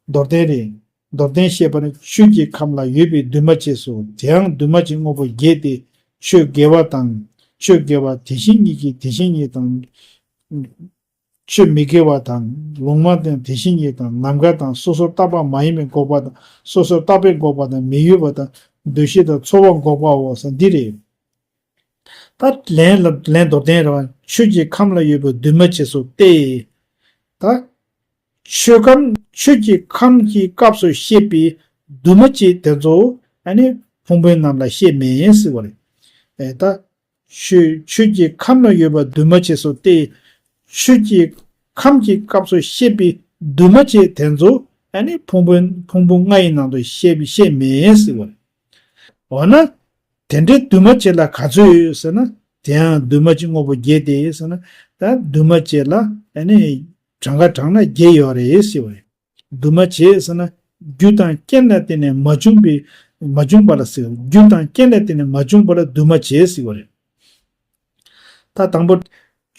མདོར་བསྟན་རེད། མདོར་བསྟན་བཤད་པ་ནི་ཆོས་ཀྱི་ཁམས་ལ་ཡོད་པའི་འདུས་མ་བྱས་སོ། དེའང་འདུས་མ་བྱས་དངོས་པོ་བརྒྱད་དེ། ཆོས་དགེ་བ་དང་། ཆོས་དགེ་བ་དེ་བཞིན་ཉིད་ཀྱི་དེ་བཞིན་ཉིད་དང་། ཆོས་མི་དགེ་བ་དང་། ལུང་མ་བསྟན་དེ་བཞིན་ཉིད་དང་། ནམ་མཁའ་དང་། སོ་སོར་བརྟགས་པ་མ་ཡིན་པའི་འགོག་པ་དང་། སོ་སོར་བརྟགས་པས་འགོག་པ་དང་། མི་འོས་པ་དང་། འདུ་ཤེས་དང་ཚོར་བ་འགོག་པའོ་ཟེར་འདི་རེད། ད་ལན་ལ་ལན་མདོར་བསྟན་རེད་བ། ཆོས་ཀྱི་ཁམས་ལ་ཡོད་པའི་འདུས་མ་བྱས་སུ་སྟེ། ད་ཆོས་ཁམས་ཆོས་ཀྱི་ཁམས་ཀྱི་སྐབས་སུ་བཤད་པའི་འདུས་མ་བྱས་དེ་ཚོ་ཨ་ནི་ཕུང་པོ་རྣམས་ལ་བཤད་མིན་ཟེར་བ་རེད། ཨེ་ད། ཆོས་ཆོས་ཀྱི་ཁམས་ལ་ཡོད་པ་འདུས་མ་བྱས་སོ་སྟེ། ཆོས་ཀྱི་ཁམས་ཀྱི་སྐབས་སུ་བཤད་པའི་འདུས་མ་བྱས་དེ་ཚོ་ཨ་ནི་ཕུང་པོ་ཕུང་པོ་ལྔ་ཡི་ནང་དུ་བཤད་པའི་བཤད་མིན་ཟེར་བ་རེད། འོ་ན། དེ་འདྲའི་འདུས་མ་བྱས་ལ་ག་ཚོད་ཡོད་ཟེར་ན། དེ་ཡང་འདུས་མ་བྱས་དངོས་པོ་བརྒྱད་དེ་ཟེར་ན། ད་འདུས་མ་བྱས་ལ་ཨ་ནི་གྲངས་ཀ་དྲངས་ན་བརྒྱད་ཡོད་རེད་ཟེར་བ་རེད། འདུས་མ་བྱས་ཟེར་ན། རྒྱུ་དང་རྐྱེན་ལ་བརྟེན་ནས་མ་བྱུང་བའི་མ་བྱུང་བ་ལ་ཟེར། རྒྱུ་དང་རྐྱེན་ལ་བརྟེན་ནས་མ་བྱུང་བ་ལ་འདུས་མ་བྱས་ཟེར་བ་རེད། ད་དང་པོ།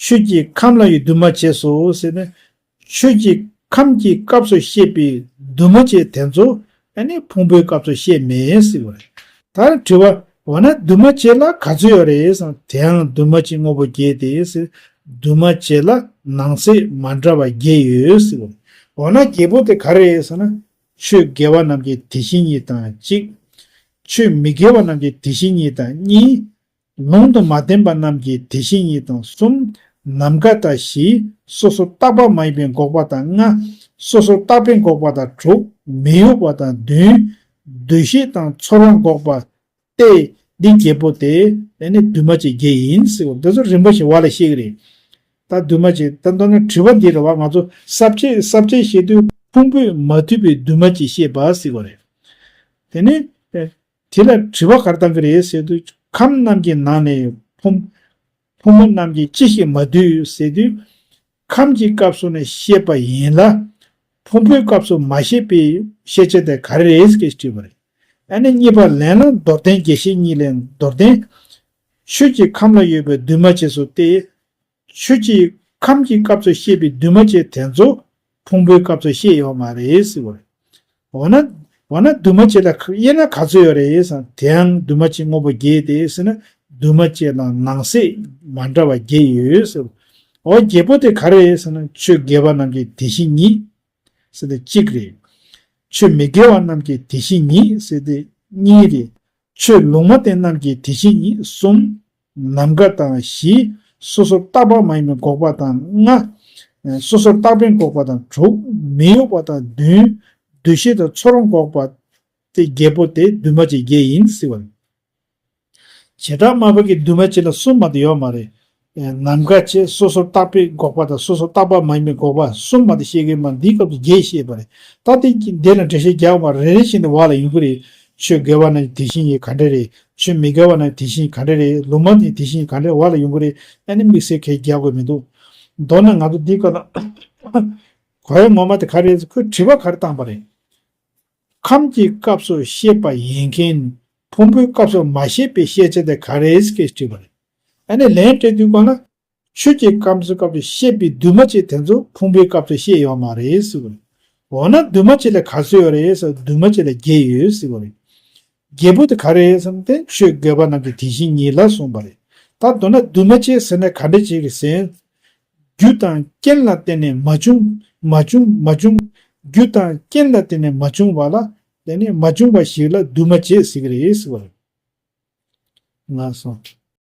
ཆོས་ཀྱི་ཁམས་ལ་ཡོད་འདུས་མ་བྱས་སོ་ཟེར་ནས། ཆོས་ཀྱི་ཁམས་ཀྱི་སྐབས་སུ་བཤད་པའི་འདུས་མ་བྱས་དེ་ཚོ་ཨ་ནི་ཕུང་པོའི་སྐབས་སུ་བཤད་མེད་ཟེར་བ་རེད། ད་དྲི་བ། འོ་ན་འདུས་མ་བྱས་ལ་ག་ཚོད་ཡོད་རེད་ཟེར་ན། དེའང་འདུས་མ་བྱས་དངོས་པོ་བརྒྱད་དེ་ཟེར། འདུས་མ་བྱས་ལ་ནང་གསེས་མ་འདྲ་བ་བརྒྱད་ཡོད་ཟེར་བ་རེད། འོ་ན་བརྒྱད་པོ་དེ་ག་རེ་རེད་ཟེར་ན། ཆོས་དགེ་བ་རྣམས་ཀྱི་དེ་བཞིན་ཉིད་དང་གཅིག་ཆོས་མི་དགེ་བ་རྣམས་ཀྱི་དེ་བཞིན་ཉིད་དང་གཉིས། ལུང་དུ་མ་བསྟན་པ་རྣམས་ཀྱི་དེ་བཞིན་ཉིད་དང་གསུམ། ནམ་མཁའ་དང་བཞི། སོ་སོར་བརྟགས་པ་མ་ཡིན་པའི་འགོག་པ་དང་ལྔ། སོ་སོར་བརྟགས་པའི་འགོག་པ་དང་དྲུག་མི་གཡོ་བ་དང་བདུན། འདུ་ཤེས་དང་ཚོར་བ་འགོག་པ་སྟེ། འདི་བརྒྱད་པོ་དེ་ཨ་ནི་འདུས་མ་བྱས་བརྒྱད་ཡིན་ཟེར་བ། འདི་ཚོ་རིམ་པ་བཞིན་བ་ལ་བཤད་ཀྱི་རེད། ད་འདུས་མ་བྱས་ད་མདོར་ན་དྲི་བ་འདི་རེད་བ། ང་ཚོ་ས་བཅད་ས་བཅད་བཤད་དུས་ཕུང་པོས་མ་བསྡུས་པའི་འདུས་མ་བྱས་བཤད་པ་ཟེར་བ་རེད། དེ་ནི། དེ་ལ་དྲི་བ་ག་རེ་བཏང་གི་རེད་ཟེར་དུས། ཁམས་རྣམས་ཀྱི་ནང་ནས་ཕུང་ཕུང་པོ་རྣམས་ཀྱི་ཅི་ཞིག་མ་བསྡུས་ཟེར་དུས། ཁམས་ཀྱི་སྐབས་སུ་ནི་བཤད་པ་ཡིན་ལ། ཕུང་པོའི་སྐབས་སུ་མ་བཤད་པའི་བཤད་བྱ་དེ་ག་རེ་རེད་ཟེར་དྲིས་པ་རེད། ཨ་ནི་གཉིས་པ་ལན་ལ་མདོར་བསྟན་རྒྱས་བཤད་གཉིས་ལས་མདོར་བསྟན། ཆོས་ཀྱི་ཁམས་ལ་ཡོད་པའི་འདུས་མ་བྱས་སུ་སྟེ། ཆོས་ཀྱི་ཁམས་ཀྱི་སྐབས་སུ་བཤད་པའི་འདུས་མ་བྱས་དེ་ཚོ་ཕུང་པོའི་སྐབས་སུ་བཤད་ཡོད་མ་རེད་ཟེར་བ་རེད། འོ་ན། འོ་ན་འདུས་མ་བྱས་ལ་དབྱེ་ན་ག་ཚོད་ཡོད་རེད་ཟེར་ན། དེའང་འདུས་མ་བྱས་དངོས་པོ་བརྒྱད་དེ་ཟེར་ན། འདུས་མ་བྱས་ལ་ནང་གསེས་མ་འདྲ་བ་བརྒྱད་ཡོད་ཟེར། འོ་བརྒྱད་པོ་དེ་ག་རེ་རེད་ཟེར་ན། ཆོས་དགེ་བ་རྣམས་ཀྱི་དེ་བཞིན་ཉིད་ཟེར་དེ་གཅིག་རེད། ཆོས་མི་དགེ་བ་རྣམས་ཀྱི་དེ་བཞིན་ཉིད་ཟེར་དེ་གཉིས་རེད། ཆོས་ལུང་མ་བསྟན་རྣམས་ཀྱི་དེ་བཞིན་ཉིད་གསུམ། ནམ་མཁའ་དང་བཞི། སོ་སོར་བརྟགས་པ་མ་ཡིན་པའི་འགོག་པ་དང་ལྔ། སོ་སོར་བརྟགས་པའི་འགོག་པ་དང་དྲུག་མི་གཡོ་བ་དང་བདུན། འདུ་ཤེས་དང་ཚོར་བ་འགོག་པ་སྟེ་བརྒྱད་པོ་དེ་འདུས་མ་བྱས་བརྒྱད་ཡིན་ཟེར་བ་རེད། བྱེ་བྲག་སྨྲ་བ་གི་འདུས་མ་བྱས་ལ་གསུམ་མ་གཏོགས་ཡོད་མ་རེད། ནམ་མཁའ་བྱས། སོ་སོར་བརྟགས་པའི་འགོག་པ་དང་། སོ་སོར་བརྟགས་པ་མ་ཡིན་པའི་འགོག་པ་གསུམ་མ་གཏོགས་བཤད་ཀྱི་མ། འདིའི་སྐབས་སུ་བརྒྱད་བཤད་པ་རེད། ད་དེ་འདི་ལ་འགྲེལ་བཤད་རྒྱག་པ་རེ་རེ་བཞིན་དུ་བ་ལ་ཡོང་གི་རེད། ཆོས་དགེ་བ་རྣམས་དེ་བཞིན་ཉིད་ག་འདྲ་རེད། ཆོས་མི་དགེ་བ་རྣམས་དེ་བཞིན་ག་འདྲ་རེད། ལུང་མ་དེ་དེ་བཞིན་ག་འདྲ་བ་ལ་ཡོང་གི་རེད། ཨ་ནི་དམིགས་བསལ་ཁས་རྒྱག་དགོས་མི་འདུག་མདོར་ན་ང་ཚོ་འདིའི་སྐབས་ལ་གོ་ཡ་ངོ་མ་དེ་ག་རེ་རེད། ཁོས་དྲི་བ་ག་རེ་བཏང་པ་རེད། ཁམས་ཀྱི་སྐབས་སུ་བཤད་པ་ཡིན་མཁན། ཕུང་པོའི་སྐབས་སུ་མ་བཤད་པའི་བཤད་བྱ་དེ་ག་རེ་རེད་ཟེར་དྲིས་པ་རེད། ཨ་ནི་ལན་སྤྲད་དུས་སྒང་ལ། ཆོས་ཀྱི་ཁམས་སུ་སྐབས་སུ་བཤད་པའི་འདུས་མ་བྱས་དེ་ཚོ་ཕུང་པོའི་སྐབས་སུ་བཤད་ཡོད་མ་རེད་ཟེར་བ་རེད། འོ་ན་འདུས་མ་བྱས་ལ་ག་ཚོད་ཡོད་རེད་ཟེར། འདུས་མ་བྱས་ལ་བརྒྱད་ཡོད་ཟེར་བ་རེད། བརྒྱད་པོ་དེ་ག་རེ་རེད་ཟེར་ན། དེ་ཆོས་དགེ་བ་རྣམས་ཀྱི་དེ་བཞིན་ཉིད་ལ་གསུངས་པ་རེད། ད་མདོར་ན་འདུས་མ་བྱས་ཟེར་ན་ག་འདྲ་ཅིག་རེད་ཟེར། རྒྱུ་དང་རྐྱེན་ལ་བརྟེན་ནས་མ་བྱུང་། མ་བྱུང་། མ་བྱུང་། རྒྱུ་དང་རྐྱེན་ལ་བརྟེན་ནས་མ་བྱུང་བ་ལ། དེ་ནི་མ་བྱུང་བ་ཞིག་ལ་འདུས་མ་བྱས་ཟེར་གྱི་རེད་ཟེར་བ་རེད། ལགས་སོ།